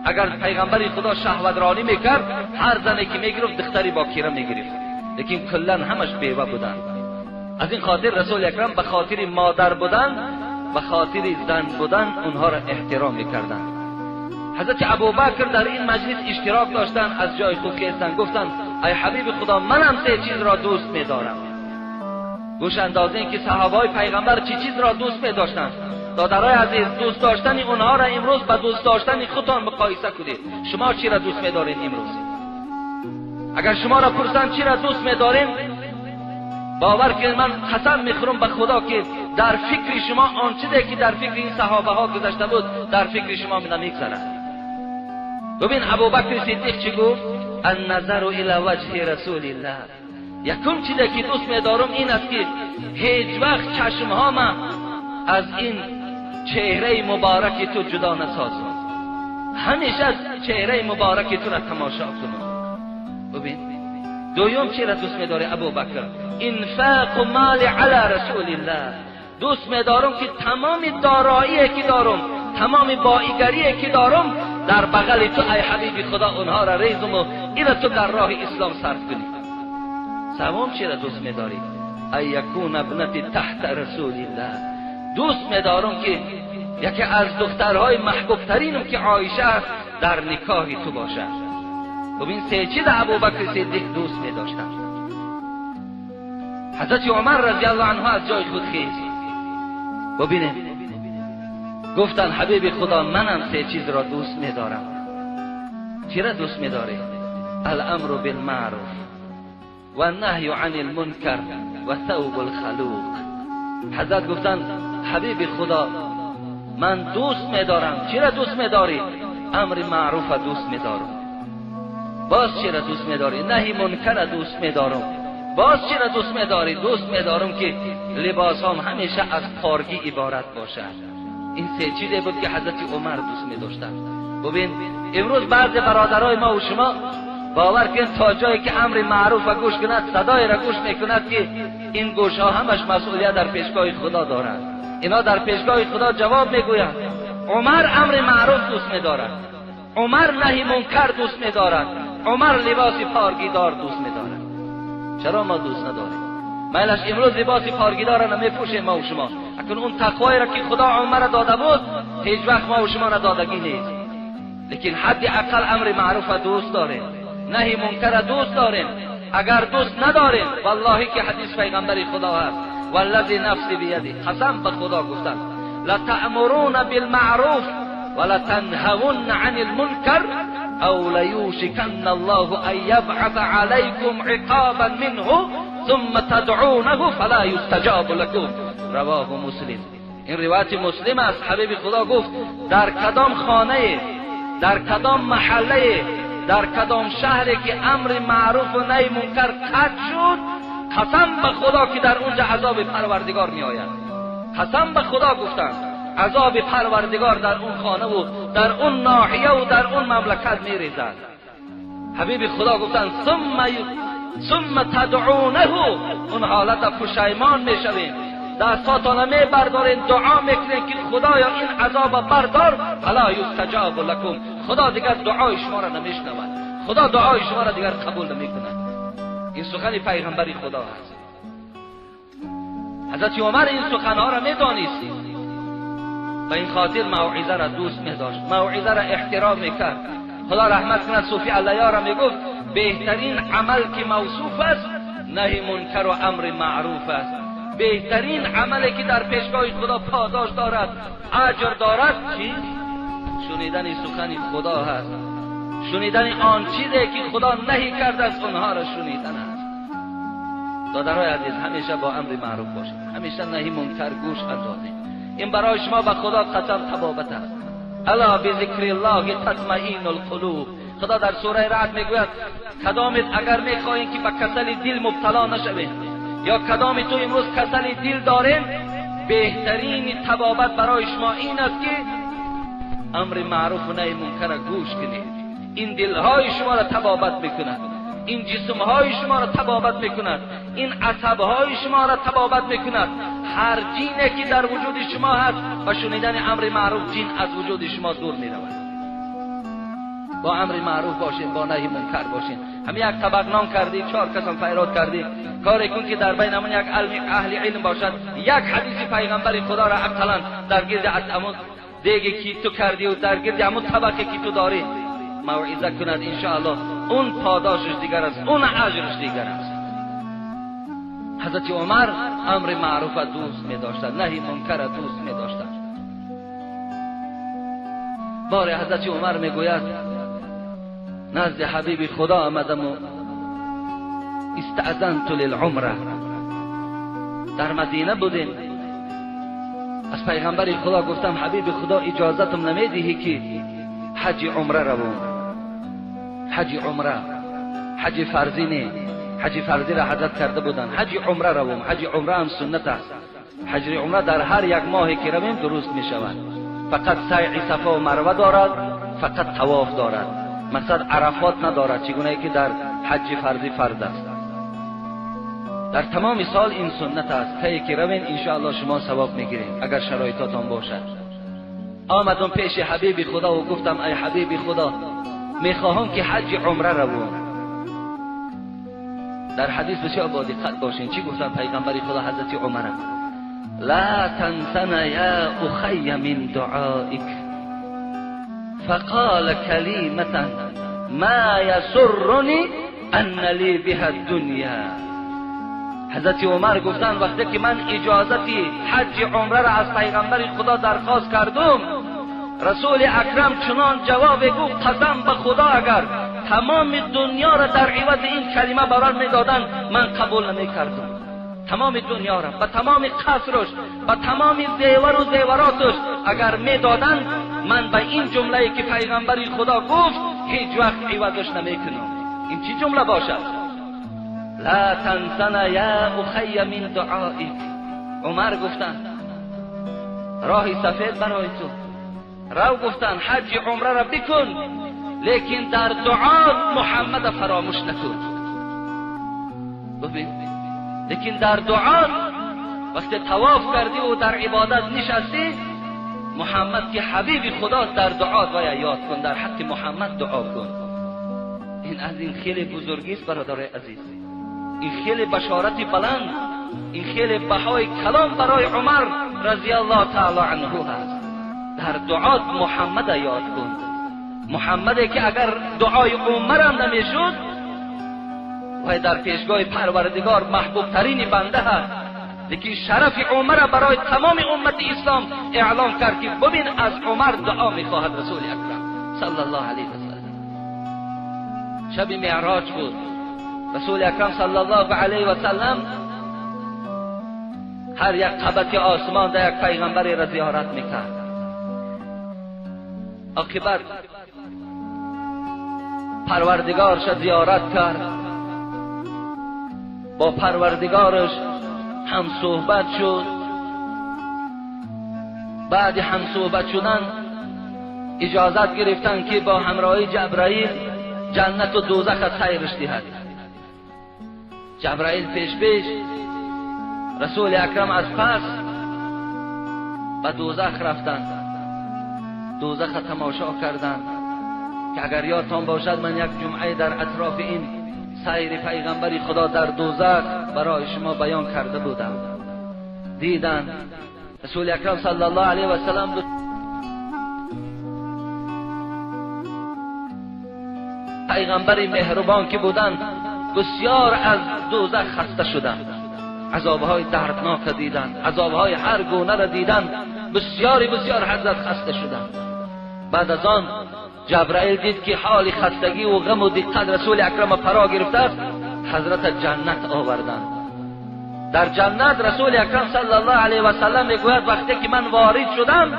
اگر پیغمبر خدا شهوترانی میکرد هر زنی که میگرفت دختری باکیره میگرفت، لیکن کلا همش بیوه بودند. از این خاطر رسول اکرم به خاطر مادر بودن، به خاطر زن بودن اونها را احترام میکردند. حضرت ابوبکر در این مجلس اشتراک داشتند، از جای خود خیستند گفتند ای حبیب خدا منم 3 چیز را دوست میدارم. گوش اندازین که صحابه های پیغمبر چی چیز را دوست میداشتند. دادرای عزیز، دوست داشتن اونها را امروز به دوست داشتن خودتان مقایسه کنید. شما چی را دوست میدارین امروز؟ اگر شما را پرسند چی را دوست میدارین، باور کنید من قسم میخورم به خدا که در فکر شما آن چیزی که در فکر این صحابه ها گذشته بود در فکر شما نمیگذرد. ببین ابوبکر صدیق چی گفت؟ النظر الی وجه رسول الله. یکم چیزی که دوست میدارم این است که هیچ وقت چشمهام از این چهره مبارک تو جدا نسازم، همیشه از چهره مبارک تو را تماشا کنم. ببین دوم چی را دوست میداره ابوبکر؟ انفاق مال علی رسول الله. دوست میدارم که تمام دارایی که دارم، تمام بایگری که دارم در بغل تو ای حبیب خدا اونها را ریزم و این تو در راه اسلام صرف کنی. سوم چی را دوست میداری؟ ای یکون ابنتی تحت رسول الله. دوست میدارم که یکی از دخترهای محبوب ترینم که عایشه است در نکاح تو باشد. ببین 3 چیز ابوبکر صدیق دوست میداشتن. حضرت عمر رضی الله عنه از جای خود خیست. ببینیم گفتن حبیب خدا منم 3 چیز را دوست میدارم. چی را دوست میداری؟ الامر بالمعروف و النهی عن المنکر و ثوب الخلوق. حضرت گفتن حبیب خدا من دوست میدارم. چی را دوست میداری؟ امر معروف را دوست میدارم. باز چی را دوست میداری؟ نهی منکر را دوست میدارم. باز چی را دوست میداری؟ دوست میدارم که لباس هم همیشه از پارگی عبارت باشد. این 3 چیزی بود که حضرت عمر دوست میداشتند. ببین امروز بعض برادرای ما و شما باور کن تا جایی که امر معروف را گوش کند، صدای را گوش میکند که این گوش ها همش مسئولیت در پیشگاه خدا دارند. اینا در پیشگاه خدا جواب میگویند. عمر امر معروف دوست میدارد، عمر نهی منکر دوست میدارد، عمر لباس پارگیدار دوست میدارد. چرا ما دوست نداریم؟ مایلش امروز لباس پارگیدار را نمیپوشیم ما و شما. اکنون اون تقوایی را که خدا عمر را داده بود هیچ وقت ما و شما ندادگی نیست. لیکن حد اقل امر معروف را دوست داریم، نهی منکر را دوست داریم. اگر دوست نداریم والله که حدیث پیغمبر خدا هست، والذی نفسی بیده، قسم به خدا گفتن لتأمرون بالمعروف ولتنهون عن المنکر او لیوشکن الله ان یبعث علیکم عقابا منه ثم تدعونه فلا یستجاب لکم. رواه مسلم. این روایت مسلم است. حبیب خدا گفت در کدام خانه، در کدام محله، در کدام شهری که امر معروف و نهی منکر قطع شد، قسم به خدا که در اونجا عذاب پروردگار می آید. قسم به خدا گفتند عذاب پروردگار در اون خانه و در اون ناحیه و در اون مملکت می ریزد. حبیب خدا گفتند ثم تدعونه، اون حالت پشیمان می شویم. دستاتان میبردارین دعا میکنین که خدایا این عذاب بردار، فلا یستجاب لکم، خدا دیگر دعای شما را نمیشنود، خدا دعای شما را دیگر قبول نمیکند. این سخن پیغمبری خدا است. حضرت عمر این سخنها را میدانست، به این خاطر موعظه را دوست میداشت، موعظه را احترام میکرد. خدا رحمت کند صوفی علیا را میگفت بهترین عمل که موصوف است نهی منکر و امر معروف است. بهترین عملی که در پیشگاه خدا پاداش دارد، اجر دارد، چیست؟ شنیدن سخن خدا هست، شنیدن آن چیزی که خدا نهی کرده است آنها را شنیدن است. دادرای عزیز، همیشه با امر معروف باشید، همیشه نهی منکر گوش اندازید. این برای شما به خدا قسم طبابت است. الا بذکر الله تطمئن القلوب. خدا در سوره رعد میگوید کدامت اگر میخواهید که به کسل دل مبتلا نشوید یا کدام تو امروز کسل دل دارین، بهترین طبابت برای شما این است که امر معروف و نهی منکر گوش کنید. این دلهای شما را طبابت میکند، این جسمهای شما را طبابت میکند، این عصبهای شما را طبابت میکند. هر جینی که در وجود شما هست و شنیدن امر معروف جین از وجود شما دور میرود. با امر معروف باشین، با نهی منکر باشین. همین یک طبق نان کردی، 4 کسم فیراد کردی، کاری کن که در بین همون یک اهل علم باشد، یک حدیث پیغمبر خدا را اقلا در گرد همون دیگه که تو کردی و در گرد همون طبقه که تو داری موعظه کند، انشاءالله اون پاداشش دیگر است، اون اجرش دیگر است. حضرت عمر امر معروف دوست می داشتند، نهی منکر دوست می داشتند. بار حضرت عمر می گوید نزد حبیب خدا آمدم و استأذنت للعمره. در مدینه بودیم، از پیغمبر خدا گفتم حبیب خدا اجازتم نمیدهی که حج عمره روم؟ حج عمره، حج فرضی نه، حج فرضی را حضرت کرده بودن، حج عمره روم. حج عمره هم سنت است. حج عمره در هر یک ماه که رویم درست می شود. فقط سعی صفا و مروه دارد، فقط طواف دارد، مقصد عرفات ندارد، چگونه که در حج فرضی فرض است. در تمام سال این سنت است. کی که روین انشاءالله شما ثواب میگیرین اگر شرایطاتان باشد. آمدم پیش حبیب خدا و گفتم ای حبیب خدا، میخواهم که حج عمره روم. در حدیث بسیار با دقت باشین چی گفتن پیغمبر خدا حضرت عمر: لا تنسنا یا اخی من دعائک فقال کلمة ما یسرنی ان لی بها الدنیا. حضرت عمر گفتن وقتی که من اجازت حج عمره را از پیغمبر خدا درخواست کردم، رسول اکرم چنان جواب گفت قسم به خدا اگر تمام دنیا را در عوض این کلمه بران میدادن من قبول نمیکردم. تمام دنیا را، به تمام قصرش، به تمام زیور و زیوراتش اگر میدادن، من به این جمله که پیغمبر خدا گفت هیچ وقت عوضش نمیکنم. این چی جمله باشد؟ لا تنسنا یا اخی من دعائک. عمر گفتن راه سفید برای تو رو، گفتن حج عمره را بکن، لیکن در دعا محمد فراموش نکن. ببین، لیکن در دعا وقتی طواف کردی و در عبادت نشستی، محمد که حبیب خدا در دعا باید یاد کن، در حق محمد دعا کن. این از این خیلی بزرگی است برادر عزیز، این خیلی بشارت بلند، این خیلی بهای کلام برای عمر رضی الله تعالی عنه هست. در دعات محمد یاد کن، محمدی که اگر دعای عمر هم نمیشد و در پیشگاه پروردگار محبوب ترین بنده هست، لیکن شرف عمر برای تمام امت اسلام اعلام کرد که ببین از عمر دعا میخواهد رسول اکرم صلی الله علیه و سلم. شب معراج بود، رسول اکرم صلی الله علیه و سلم هر یک قبط آسمان در یک پیغمبری را زیارت میکرد. عاقبت پروردگارش زیارت کرد، با پروردگارش هم صحبت شد. بعد هم صحبت شدن اجازت گرفتن که با همراهی جبرائیل جنت و دوزخ سیرش دهد. جبرائیل پیش پیش رسول اکرم از پس به دوزخ رفتند، دوزخ تماشا کردند که اگر یادتان باشد من یک جمعه در اطراف این سیر پیغمبر خدا در دوزخ برای شما بیان کرده بودم. دیدند رسول اکرم صلی الله علیه و سلم پیغمبر مهربان که بودند بسیار از دوزخ خسته شدند، عذابهای دردناک دیدند، عذابهای هر گونه را دیدند، بسیاری بسیار حضرت خسته شدند. بعد از آن جبرائیل دید که حال خستگی و غم و دقت رسول اکرم فرا گرفته است، حضرت جنت آوردند. در جنت رسول اکرم صلی الله علیه و سلم میگوید وقتی که من وارد شدم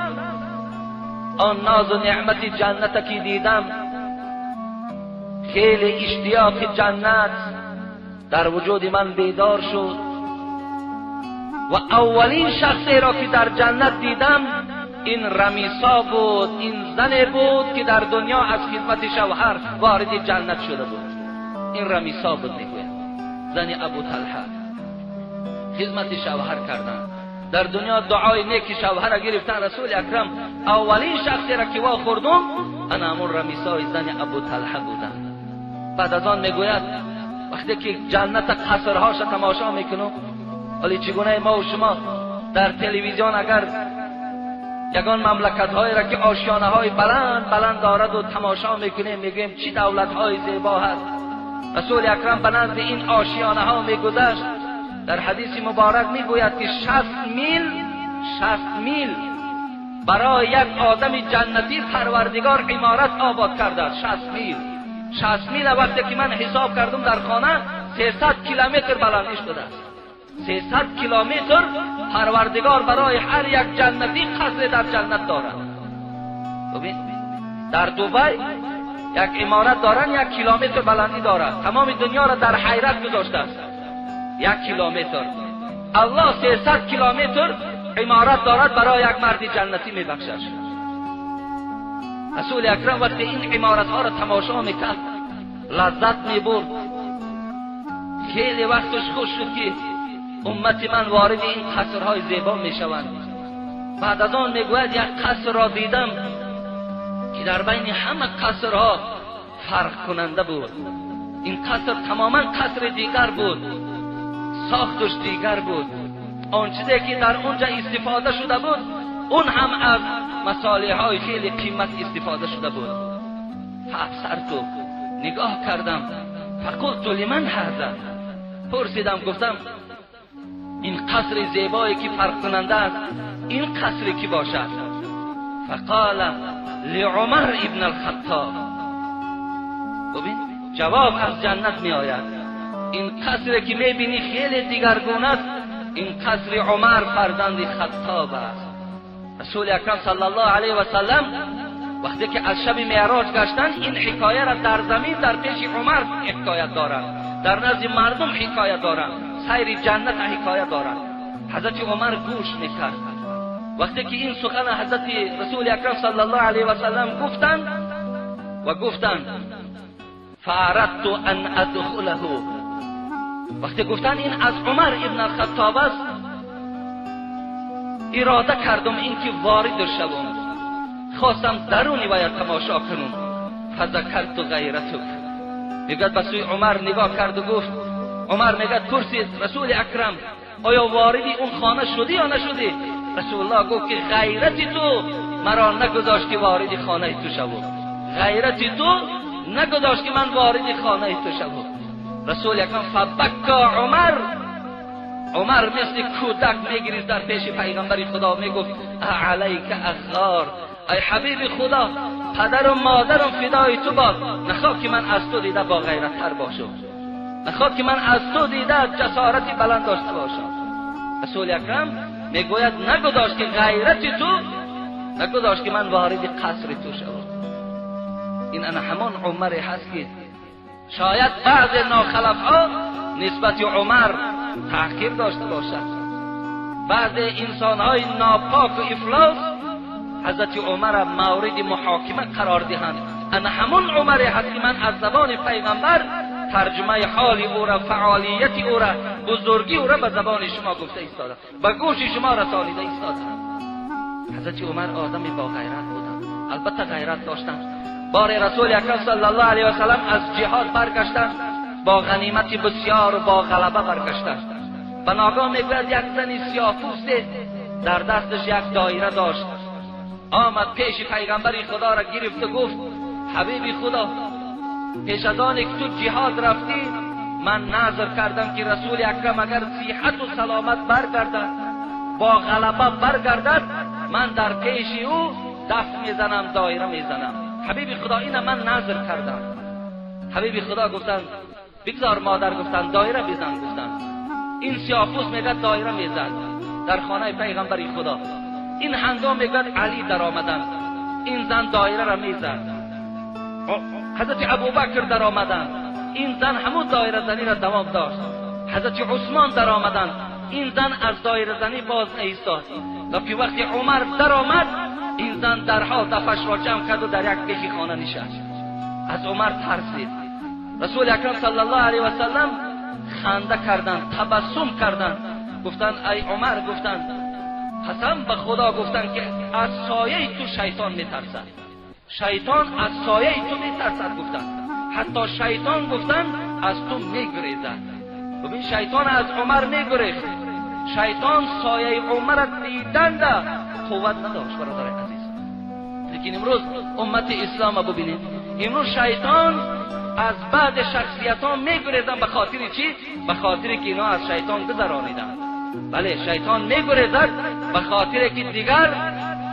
آن ناز و نعمت جنت که دیدم، خیلی اشتیاق جنت در وجود من بیدار شد و اولین شخصی را که در جنت دیدم این رمیسا بود، این زن بود که در دنیا از خدمت شوهر وارد جنت شده بود. این رمیسا بود، میگوید زن ابو طلحه، خدمت شوهر کردن در دنیا، دعای نیک شوهر را گرفتن. رسول اکرم اولین شخصی را که وا خوردم انا همون رمیسای زن ابو طلحه بودم. بعد از آن میگوید وقتی که جنت قصرهاش تماشا میکنم، ولی چگونه ما و شما در تلویزیون اگر یگان مملکت هایی را که آشیانه های بلند بلند دارد و تماشا میکنیم، میگوییم چی دولت های زیبا هست. رسول اکرم به نزد این آشیانه ها میگذشت. در حدیث مبارک میگوید که 60 میل برای یک آدم جنتی پروردگار عمارت آباد کرده است. 60 میل وقتی که من حساب کردم در خانه 300 کیلومتر بلندی شده است. 300 کیلومتر پروردگار برای هر یک جنتی قصر در جنت دارد. ببین در دوبی یک عمارت دارن 1 کیلومتر بلندی دارد، تمام دنیا را در حیرت گذاشته است. 1 کیلومتر الله 300 کیلومتر عمارت دارد برای یک مرد جنتی میبخشد. رسول اکرم وقتی این عمارت ها را تماشا میکرد لذت میبرد. خیلی وقتش خوش شد که امت من وارد این قصرهای زیبا میشوند. بعد از آن میگوید یک قصر را دیدم که در بین همه قصرها فرق کننده بود. این قصر تماما قصر دیگر بود، ساختش دیگر بود، آن چیزی که در اونجا استفاده شده بود اون هم از مصالح های خیلی قیمت استفاده شده بود. فابصرت، نگاه کردم، فقلت لمن هذا، پرسیدم گفتم این قصر زیبایی که فرق کننده است این قصر کی باشد؟ فقال لعمر ابن الخطاب. ببین جواب از جنت می آید. این قصر که می بینی خیلی دیگرگونه است، این قصر عمر فرزند خطاب است. رسول اکرم صلی الله علیه و سلم وقتی که از شب معراج گشتند این حکایه را در زمین در پیش عمر حکایت دارند، در نزد مردم حکایت دارند، سیر جنت حکایت دارند. حضرت عمر گوش میکرد. وقتی که این سخن حضرت رسول اکرم صلی الله علیه و سلم گفتند و گفتند فاردت ان ادخله، وقتی گفتند این از عمر ابن الخطاب است، اراده کردم اینکه وارد شوم، خواستم درونی باید تماشا کنم. فذکرت غیرتک، میگوید به سوی عمر نگاه کرد و گفت، عمر میگه پرسید رسول اکرم آیا واردی اون خانه شدی یا نشدی؟ رسول الله گفت که غیرت تو مرا نگذاشت که وارد خانه تو شوم، غیرت تو نگذاشت که من وارد خانه تو شوم. رسول اکرم فبکا عمر، عمر مثل کودک میگریست در پیش پیغمبر خدا، میگفت علیک اغار، ای حبیب خدا پدر و مادرم فدای تو باد، نخواد که من از تو دیده با غیرت تر باشم، نخواد که من از تو دیده جسارتی بلند داشته باشم. رسول اکرم میگوید نگذاشت که غیرت تو نگذاشت که من وارد قصر تو شوم. این انا همان عمر هست که شاید بعض ناخلف ها نسبت عمر تحقیر داشته باشد، بعض انسان های ناپاک و افلاس حضرت عمر مورد محاکمه قرار دهند. انا همون عمر هست که من از زبان پیغمبر ترجمه حال او را، فعالیت او را، بزرگی او را به زبان شما گفته ایستاده، به گوش شما رسانیده ایستاده. حضرت عمر آدمی با غیرت بودند، البته غیرت داشتند. بار رسول اکرم صلی الله علیه و سلم از جهاد برگشتند، با غنیمت بسیار و با غلبه برگشتند. به ناگاه میگوید یک زنی سیاه‌پوست در دستش یک دایره داشت، آمد پیش پیغمبر خدا را گرفت و گفت حبیب خدا، پیش از آن که تو جهاد رفتی من نظر کردم که رسول اکرم اگر صحت و سلامت برگردد، با غلبه برگردد، من در پیش او دف میزنم، دایره میزنم. حبیب خدا اینه من نظر کردم. حبیب خدا گفتن بگذار مادر، گفتن دایره بزن. گفتن این سیاه‌پوست میگه دایره میزد در خانه پیغمبر خدا. این هنگام میگه علی در آمدن، این زن دایره را میزد. حضرت ابوبکر در آمدن، این زن همون دایره زنی را دوام داشت. حضرت عثمان در آمدن، این زن از دایره زنی باز ایستاد. لکن وقتی عمر در آمد، این زن درها دفش را جمع کرد و در یک بیخی خانه نشست. از عمر ترسید. رسول اکرم صلی الله علیه و سلم خنده کردند، تبسم کردند، گفتند ای عمر، گفتند قسم به خدا، گفتند که از سایه تو شیطان میترسد، شیطان از سایه تو میترسد. گفتند حتی شیطان، گفتند از تو میگریزد. ببین شیطان از عمر میگریخت، شیطان سایه عمر دیدند قوت نداشت. برادر عزیز، لیکن امروز امت اسلام ببینید، امروز شیطان از بعد شخصیت ها میگریزن. به خاطر چی؟ به خاطر که اینا از شیطان گذرانیدن. بله شیطان میگریزد به خاطر که دیگر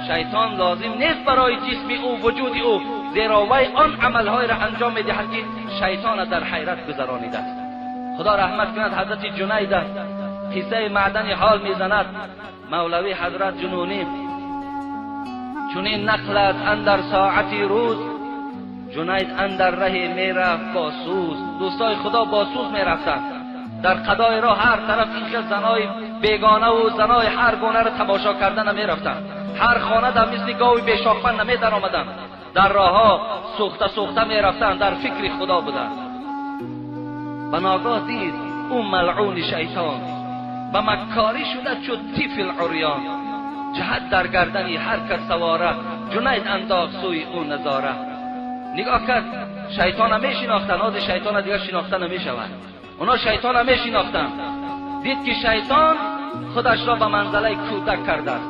شیطان لازم نیست برای جسم او، وجود او، زیرا وی آن عملهای را انجام میدهد که شیطان در حیرت گذرانیده است. خدا رحمت کند حضرت جنید قصه معدن حال میزند. مولوی حضرت جنونی چنین نقل است اندر ساعتی روز، جنید اندر ره میرفت با سوز. دوستای خدا با سوز میرفتند در قضای راه، هر طرف این خیل زنای بیگانه و زنای هر گونه را تماشا کردن نمیرفتند. هر خانه در مثل گاوی بیشاخبند نمی در آمدند. در راه سوخته سوخته میرفتند، در فکر خدا بودند. به ناگاه دید او ملعون شیطان، به مکاری شده چو طفل عریان. جهت در گردنی هر کس سواره، جنید انداخت سوی او نظاره. نگاه کرد، شیطان میشناختن، آز شیطان دیگر شناخته نمیشود. اونا شیطان میشناختن. دید که شیطان خودش را به منزله کودک کرده است.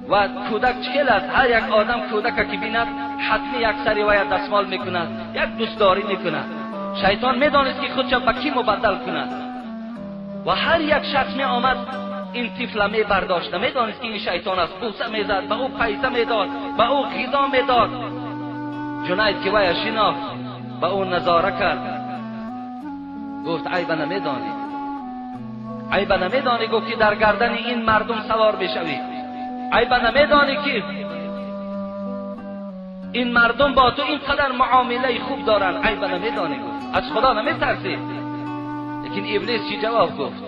و کودک چکل است؟ هر یک آدم کودک که بیند حتمی یک سری و یک دستمال میکند، یک دوستداری میکند. شیطان میدانست که خودش به کی مبدل کند. و هر یک شخص می آمد این طفل می برداشت، نمیدانست که این شیطان است. بوسه میزد، به او پیسه میداد، به او غذا میداد. جنید که وی شناخت، به او نظاره کرد، گفت عیب نمیدانی، عیب نمیدانی، گفت که در گردن این مردم سوار بشوی. عیب نمیدانی که این مردم با تو اینقدر معامله خوب دارن. عیب نمیدانی، گفت از خدا نمیترسی. لیکن ابلیس چی جواب گفت؟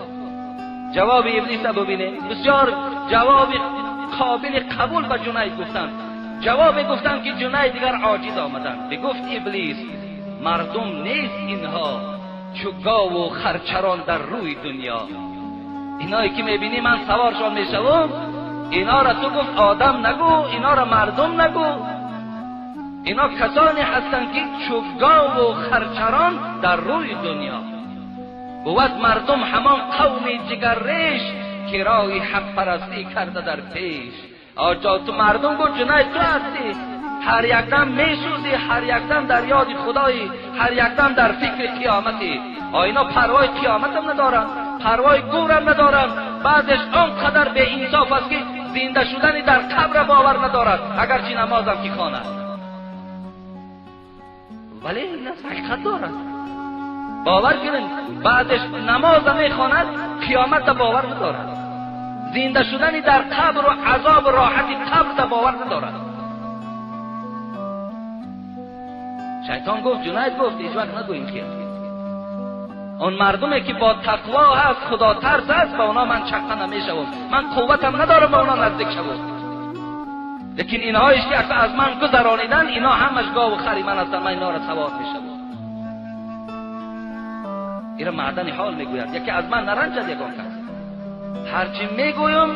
جواب ابلیس رو ببینه، بسیار جواب قابل قبول به جنید گفتن. جواب گفتن که جنید دیگر عاجز آمدن. بگفت ابلیس مردم نیست اینها، چو گاو و خرچران در روی دنیا. اینایی که میبینی من سوارشان میشوم، اینا را تو گفت آدم نگو، اینا را مردم نگو، اینا کسانی هستند که چو گاو و خرچران در روی دنیا. بود مردم همان قوم جگرریش، که رای حق پرستی کرده در پیش. آجا تو مردم گفت جنید تو هستی، هر یک دم میسوزی، هر یک دم در یاد خدایی، هر یک دم در فکر قیامتی. اینا پروای قیامت هم ندارن، پروای گورم ندارن. بعضش آنقدر به انصاف است که زنده شدن در قبر باور ندارد، اگرچه نمازم که خواند. ولی این حقیقت دارد، باور کنین. بعدش نماز میخواند، قیامت باور ندارد، زنده شدن در قبر و عذاب و راحت قبر باور ندارد. شیطان گفت، جنید گفت هیچ وقت نگوین که اون مردمی که با تقوا هست، خدا ترس هست، با اونا من چقه نمیشوم، من قوتم ندارم با اونا نزدیک شوم. لیکن اینهایش که از من گذرانیدن، اینا همش گاو و خری من هستن، من اینا را سوار میشوم. ایره معدن حال میگوید، یکی از من نرنجد یگان کس. هرچی میگویم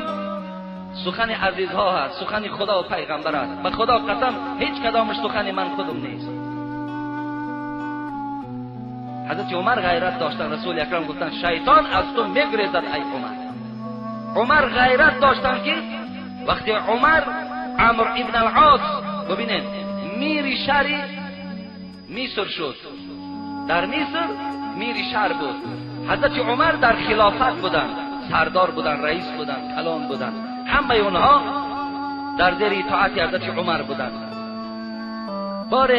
سخن عزیزها هست، سخن خدا و پیغمبر است. به خدا قسم هیچ کدامش سخن من خودم نیست. حضرت عمر غیرت داشتن، رسول اکرم گفتن شیطان از تو میگریزد ای عمر. عمر غیرت داشتن که وقتی عمر عمرو ابن العاص ببینید میری شهر مصر شد، در مصر میری شهر بود. حضرت عمر در خلافت بودن، سردار بودن، رئیس بودن، کلان بودن، همه اونها در زیر اطاعت حضرت عمر بودن. بار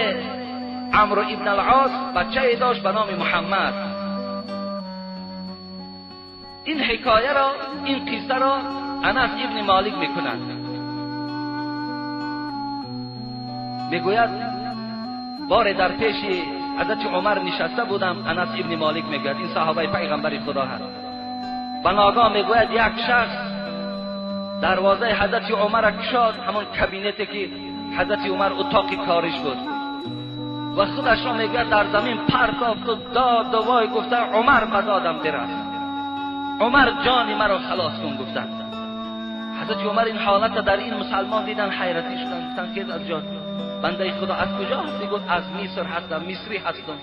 عمرو ابن العاص بچه داشت به نام محمد. این حکایه را، این قصه را انس ابن مالک میکنند. میگوید بار در پیش حضرت عمر نشسته بودم، انس ابن مالک میگوید، این صحابه پیغمبر خدا هست. به ناگاه میگوید یک شخص دروازه حضرت عمر کشاد، همون کابینتی که حضرت عمر اتاق کارش بود، و خودش را میگوید در زمین پرتافت و داد و وای گفته عمر به دادم برس، عمر جان مرا خلاص کن گفتن. حضرت عمر این حالت در این مسلمان دیدن، حیرتی شدن، گفتن که از جان بنده خدا از کجا هستی؟ گفت از مصر هستم، مصری هستم.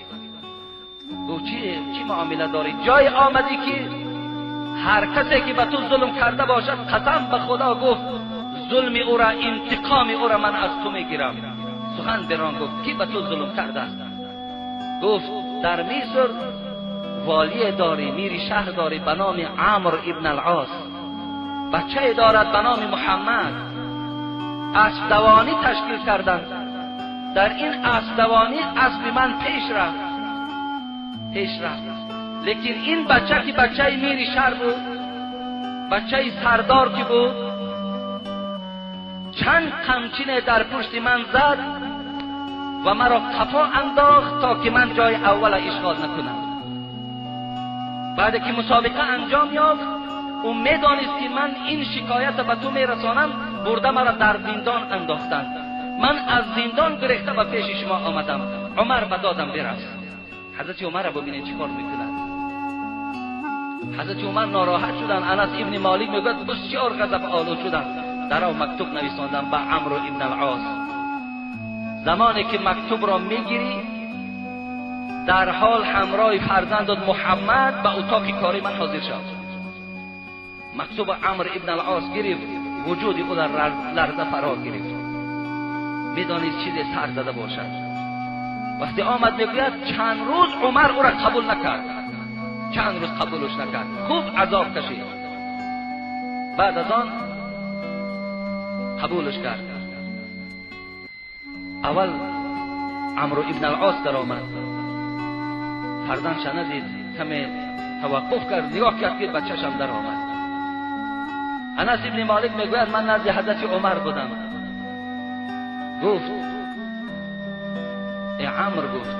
گفت چی معامله داری؟ جای آمدی که هر کسی که به تو ظلم کرده باشد قسم به خدا گفت ظلم او را، انتقام او را من از تو میگیرم. سخن بران گفت کی به تو ظلم کرده است؟ گفت در مصر والی داری، میری شهر داری به نام عمرو ابن العاص، بچه دارد به نام محمد. اسب دوانی تشکیل کردند، در این اسب دوانی اسب من پیش رفت، پیش رفت. لیکن این بچه که بچه میری شهر بود، بچه سردار که بود، چند قمچین در پشت من زد و مرا قفا انداخت تا که من جای اول اشغال نکنم. بعد که مسابقه انجام یافت، او میدانست که من این شکایت به تو میرسانم، برده مرا در زندان انداختند. من از زندان گریخته به پیش شما آمدم، عمر به دادم برس. حضرت عمر را ببینید چیکار میکند. حضرت عمر ناراحت شدند. انس ابن مالک میگوید بسیار غضب آلود شدند. در او مکتوب نویساندم به عمرو ابن العاص. زمانی که مکتوب را میگیری در حال همراه فرزندت محمد به اتاق کاری من حاضر شد. مکتوب عمرو ابن العاص گرفت، وجود او در لرزه فرا گرفت. میدانید چیز سر زده باشد. وقتی آمد میگوید چند روز عمر او را قبول نکرد، چند روز قبولش نکرد، خوب عذاب کشید. بعد از آن قبولش کرد. اول عمرو ابن العاص در آمد، فرزندش ندید، کمی توقف کرد، نگاه کرد که بچه‌ش هم در آمد. انس ابن مالک میگوید من نزد حضرت عمر بودم. گفت ای عمرو، گفت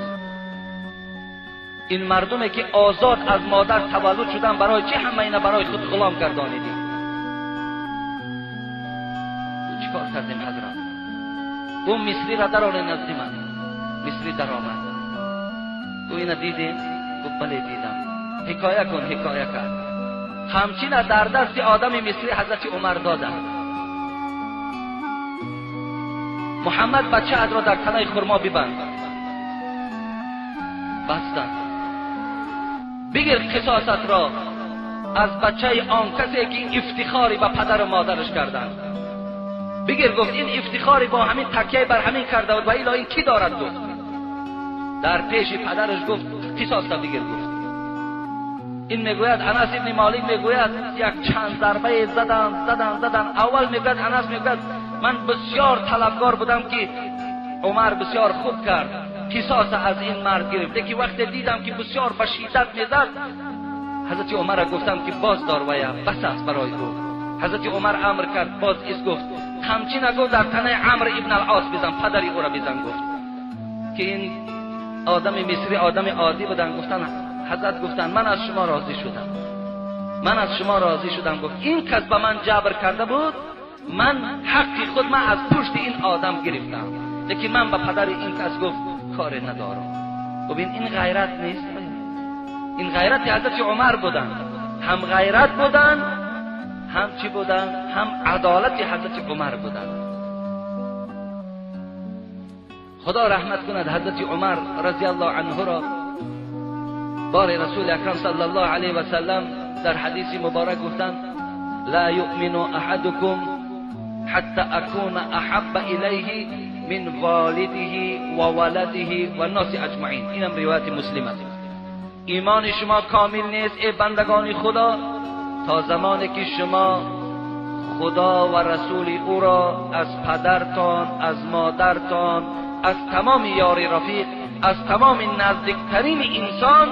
این مردمی که آزاد از مادر تولد شدن برای چه همه اینا برای خود غلام گردانیدی؟ چیکار کردیم حضرت؟ او مصری را در آورد نزد من. مصری در آمد. او اینا دیدیم؟ گفت بله دیدم. حکایه کن. حکایه کرد. همچین در دست آدم مصری حضرت عمر دادن. محمد بچه را در تنه خرما ببند. بستند. بگیر قصاصت را از بچه آن کسی که افتخاری به پدر و مادرش کردند. بگیر. گفت این افتخاری با همین تکیه بر همین کرده بود و ایلا این کی دارد؟ گفت در پیش پدرش گفت قصاص را بگیر. گفت این میگوید انس ابن مالک میگوید یک چند ضربه زدن زدن زدن. اول میگوید انس میگوید من بسیار طلبگار بودم که عمر بسیار خوب کرد، قصاص از این مرد گرفت. لیکن وقتی دیدم که بسیار به شدت میزد، حضرت عمر را گفتم که باز دار ویا بس است برای او. حضرت عمر امر کرد باز ایست. گفت همچین گفت در تنه عمرو ابن العاص بزن، پدری او را بزن. گفت که این آدم مصری آدم عادی بودن. گفتن حضرت گفتن من از شما راضی شدم، من از شما راضی شدم. گفت این کس به من جبر کرده بود، من حق خود من از پشت این آدم گرفتم، لیکن من به پدر این کس گفت کار ندارم. ببین این غیرت نیست. این غیرت حضرت عمر بودند، هم غیرت بودند، هم چی بودند؟ هم عدالت حضرت عمر بودند. خدا رحمت کند حضرت عمر رضی الله عنه را. بار رسول اکرم صلی الله علیه و سلم در حدیث مبارک گفتند لا یؤمن احدکم حتی اکون احب الیه من والده و ولده و الناس اجمعین. اینم روایت مسلم است. ایمان شما کامل نیست ای بندگان خدا تا زمانی که شما خدا و رسول او را از پدرتان، از مادرتان، از تمام یار رفیق، از تمام نزدیکترین انسان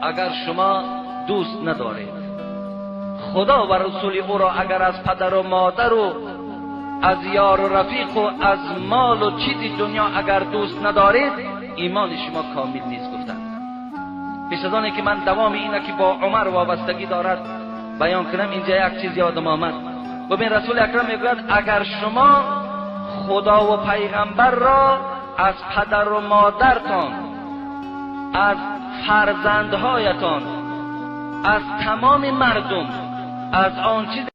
اگر شما دوست ندارید. خدا و رسول او را اگر از پدر و مادر و از یار و رفیق و از مال و چیز دنیا اگر دوست ندارید، ایمان شما کامل نیست گفتند. پیش از آنی که من دوام اینه که با عمر وابستگی دارد بیان کنم، اینجا یک چیز یادم آمد. ببین رسول اکرم میگوید اگر شما خدا و پیغمبر را از پدر و مادرتان، از فرزندهایتان، از تمام مردم، از آن چیز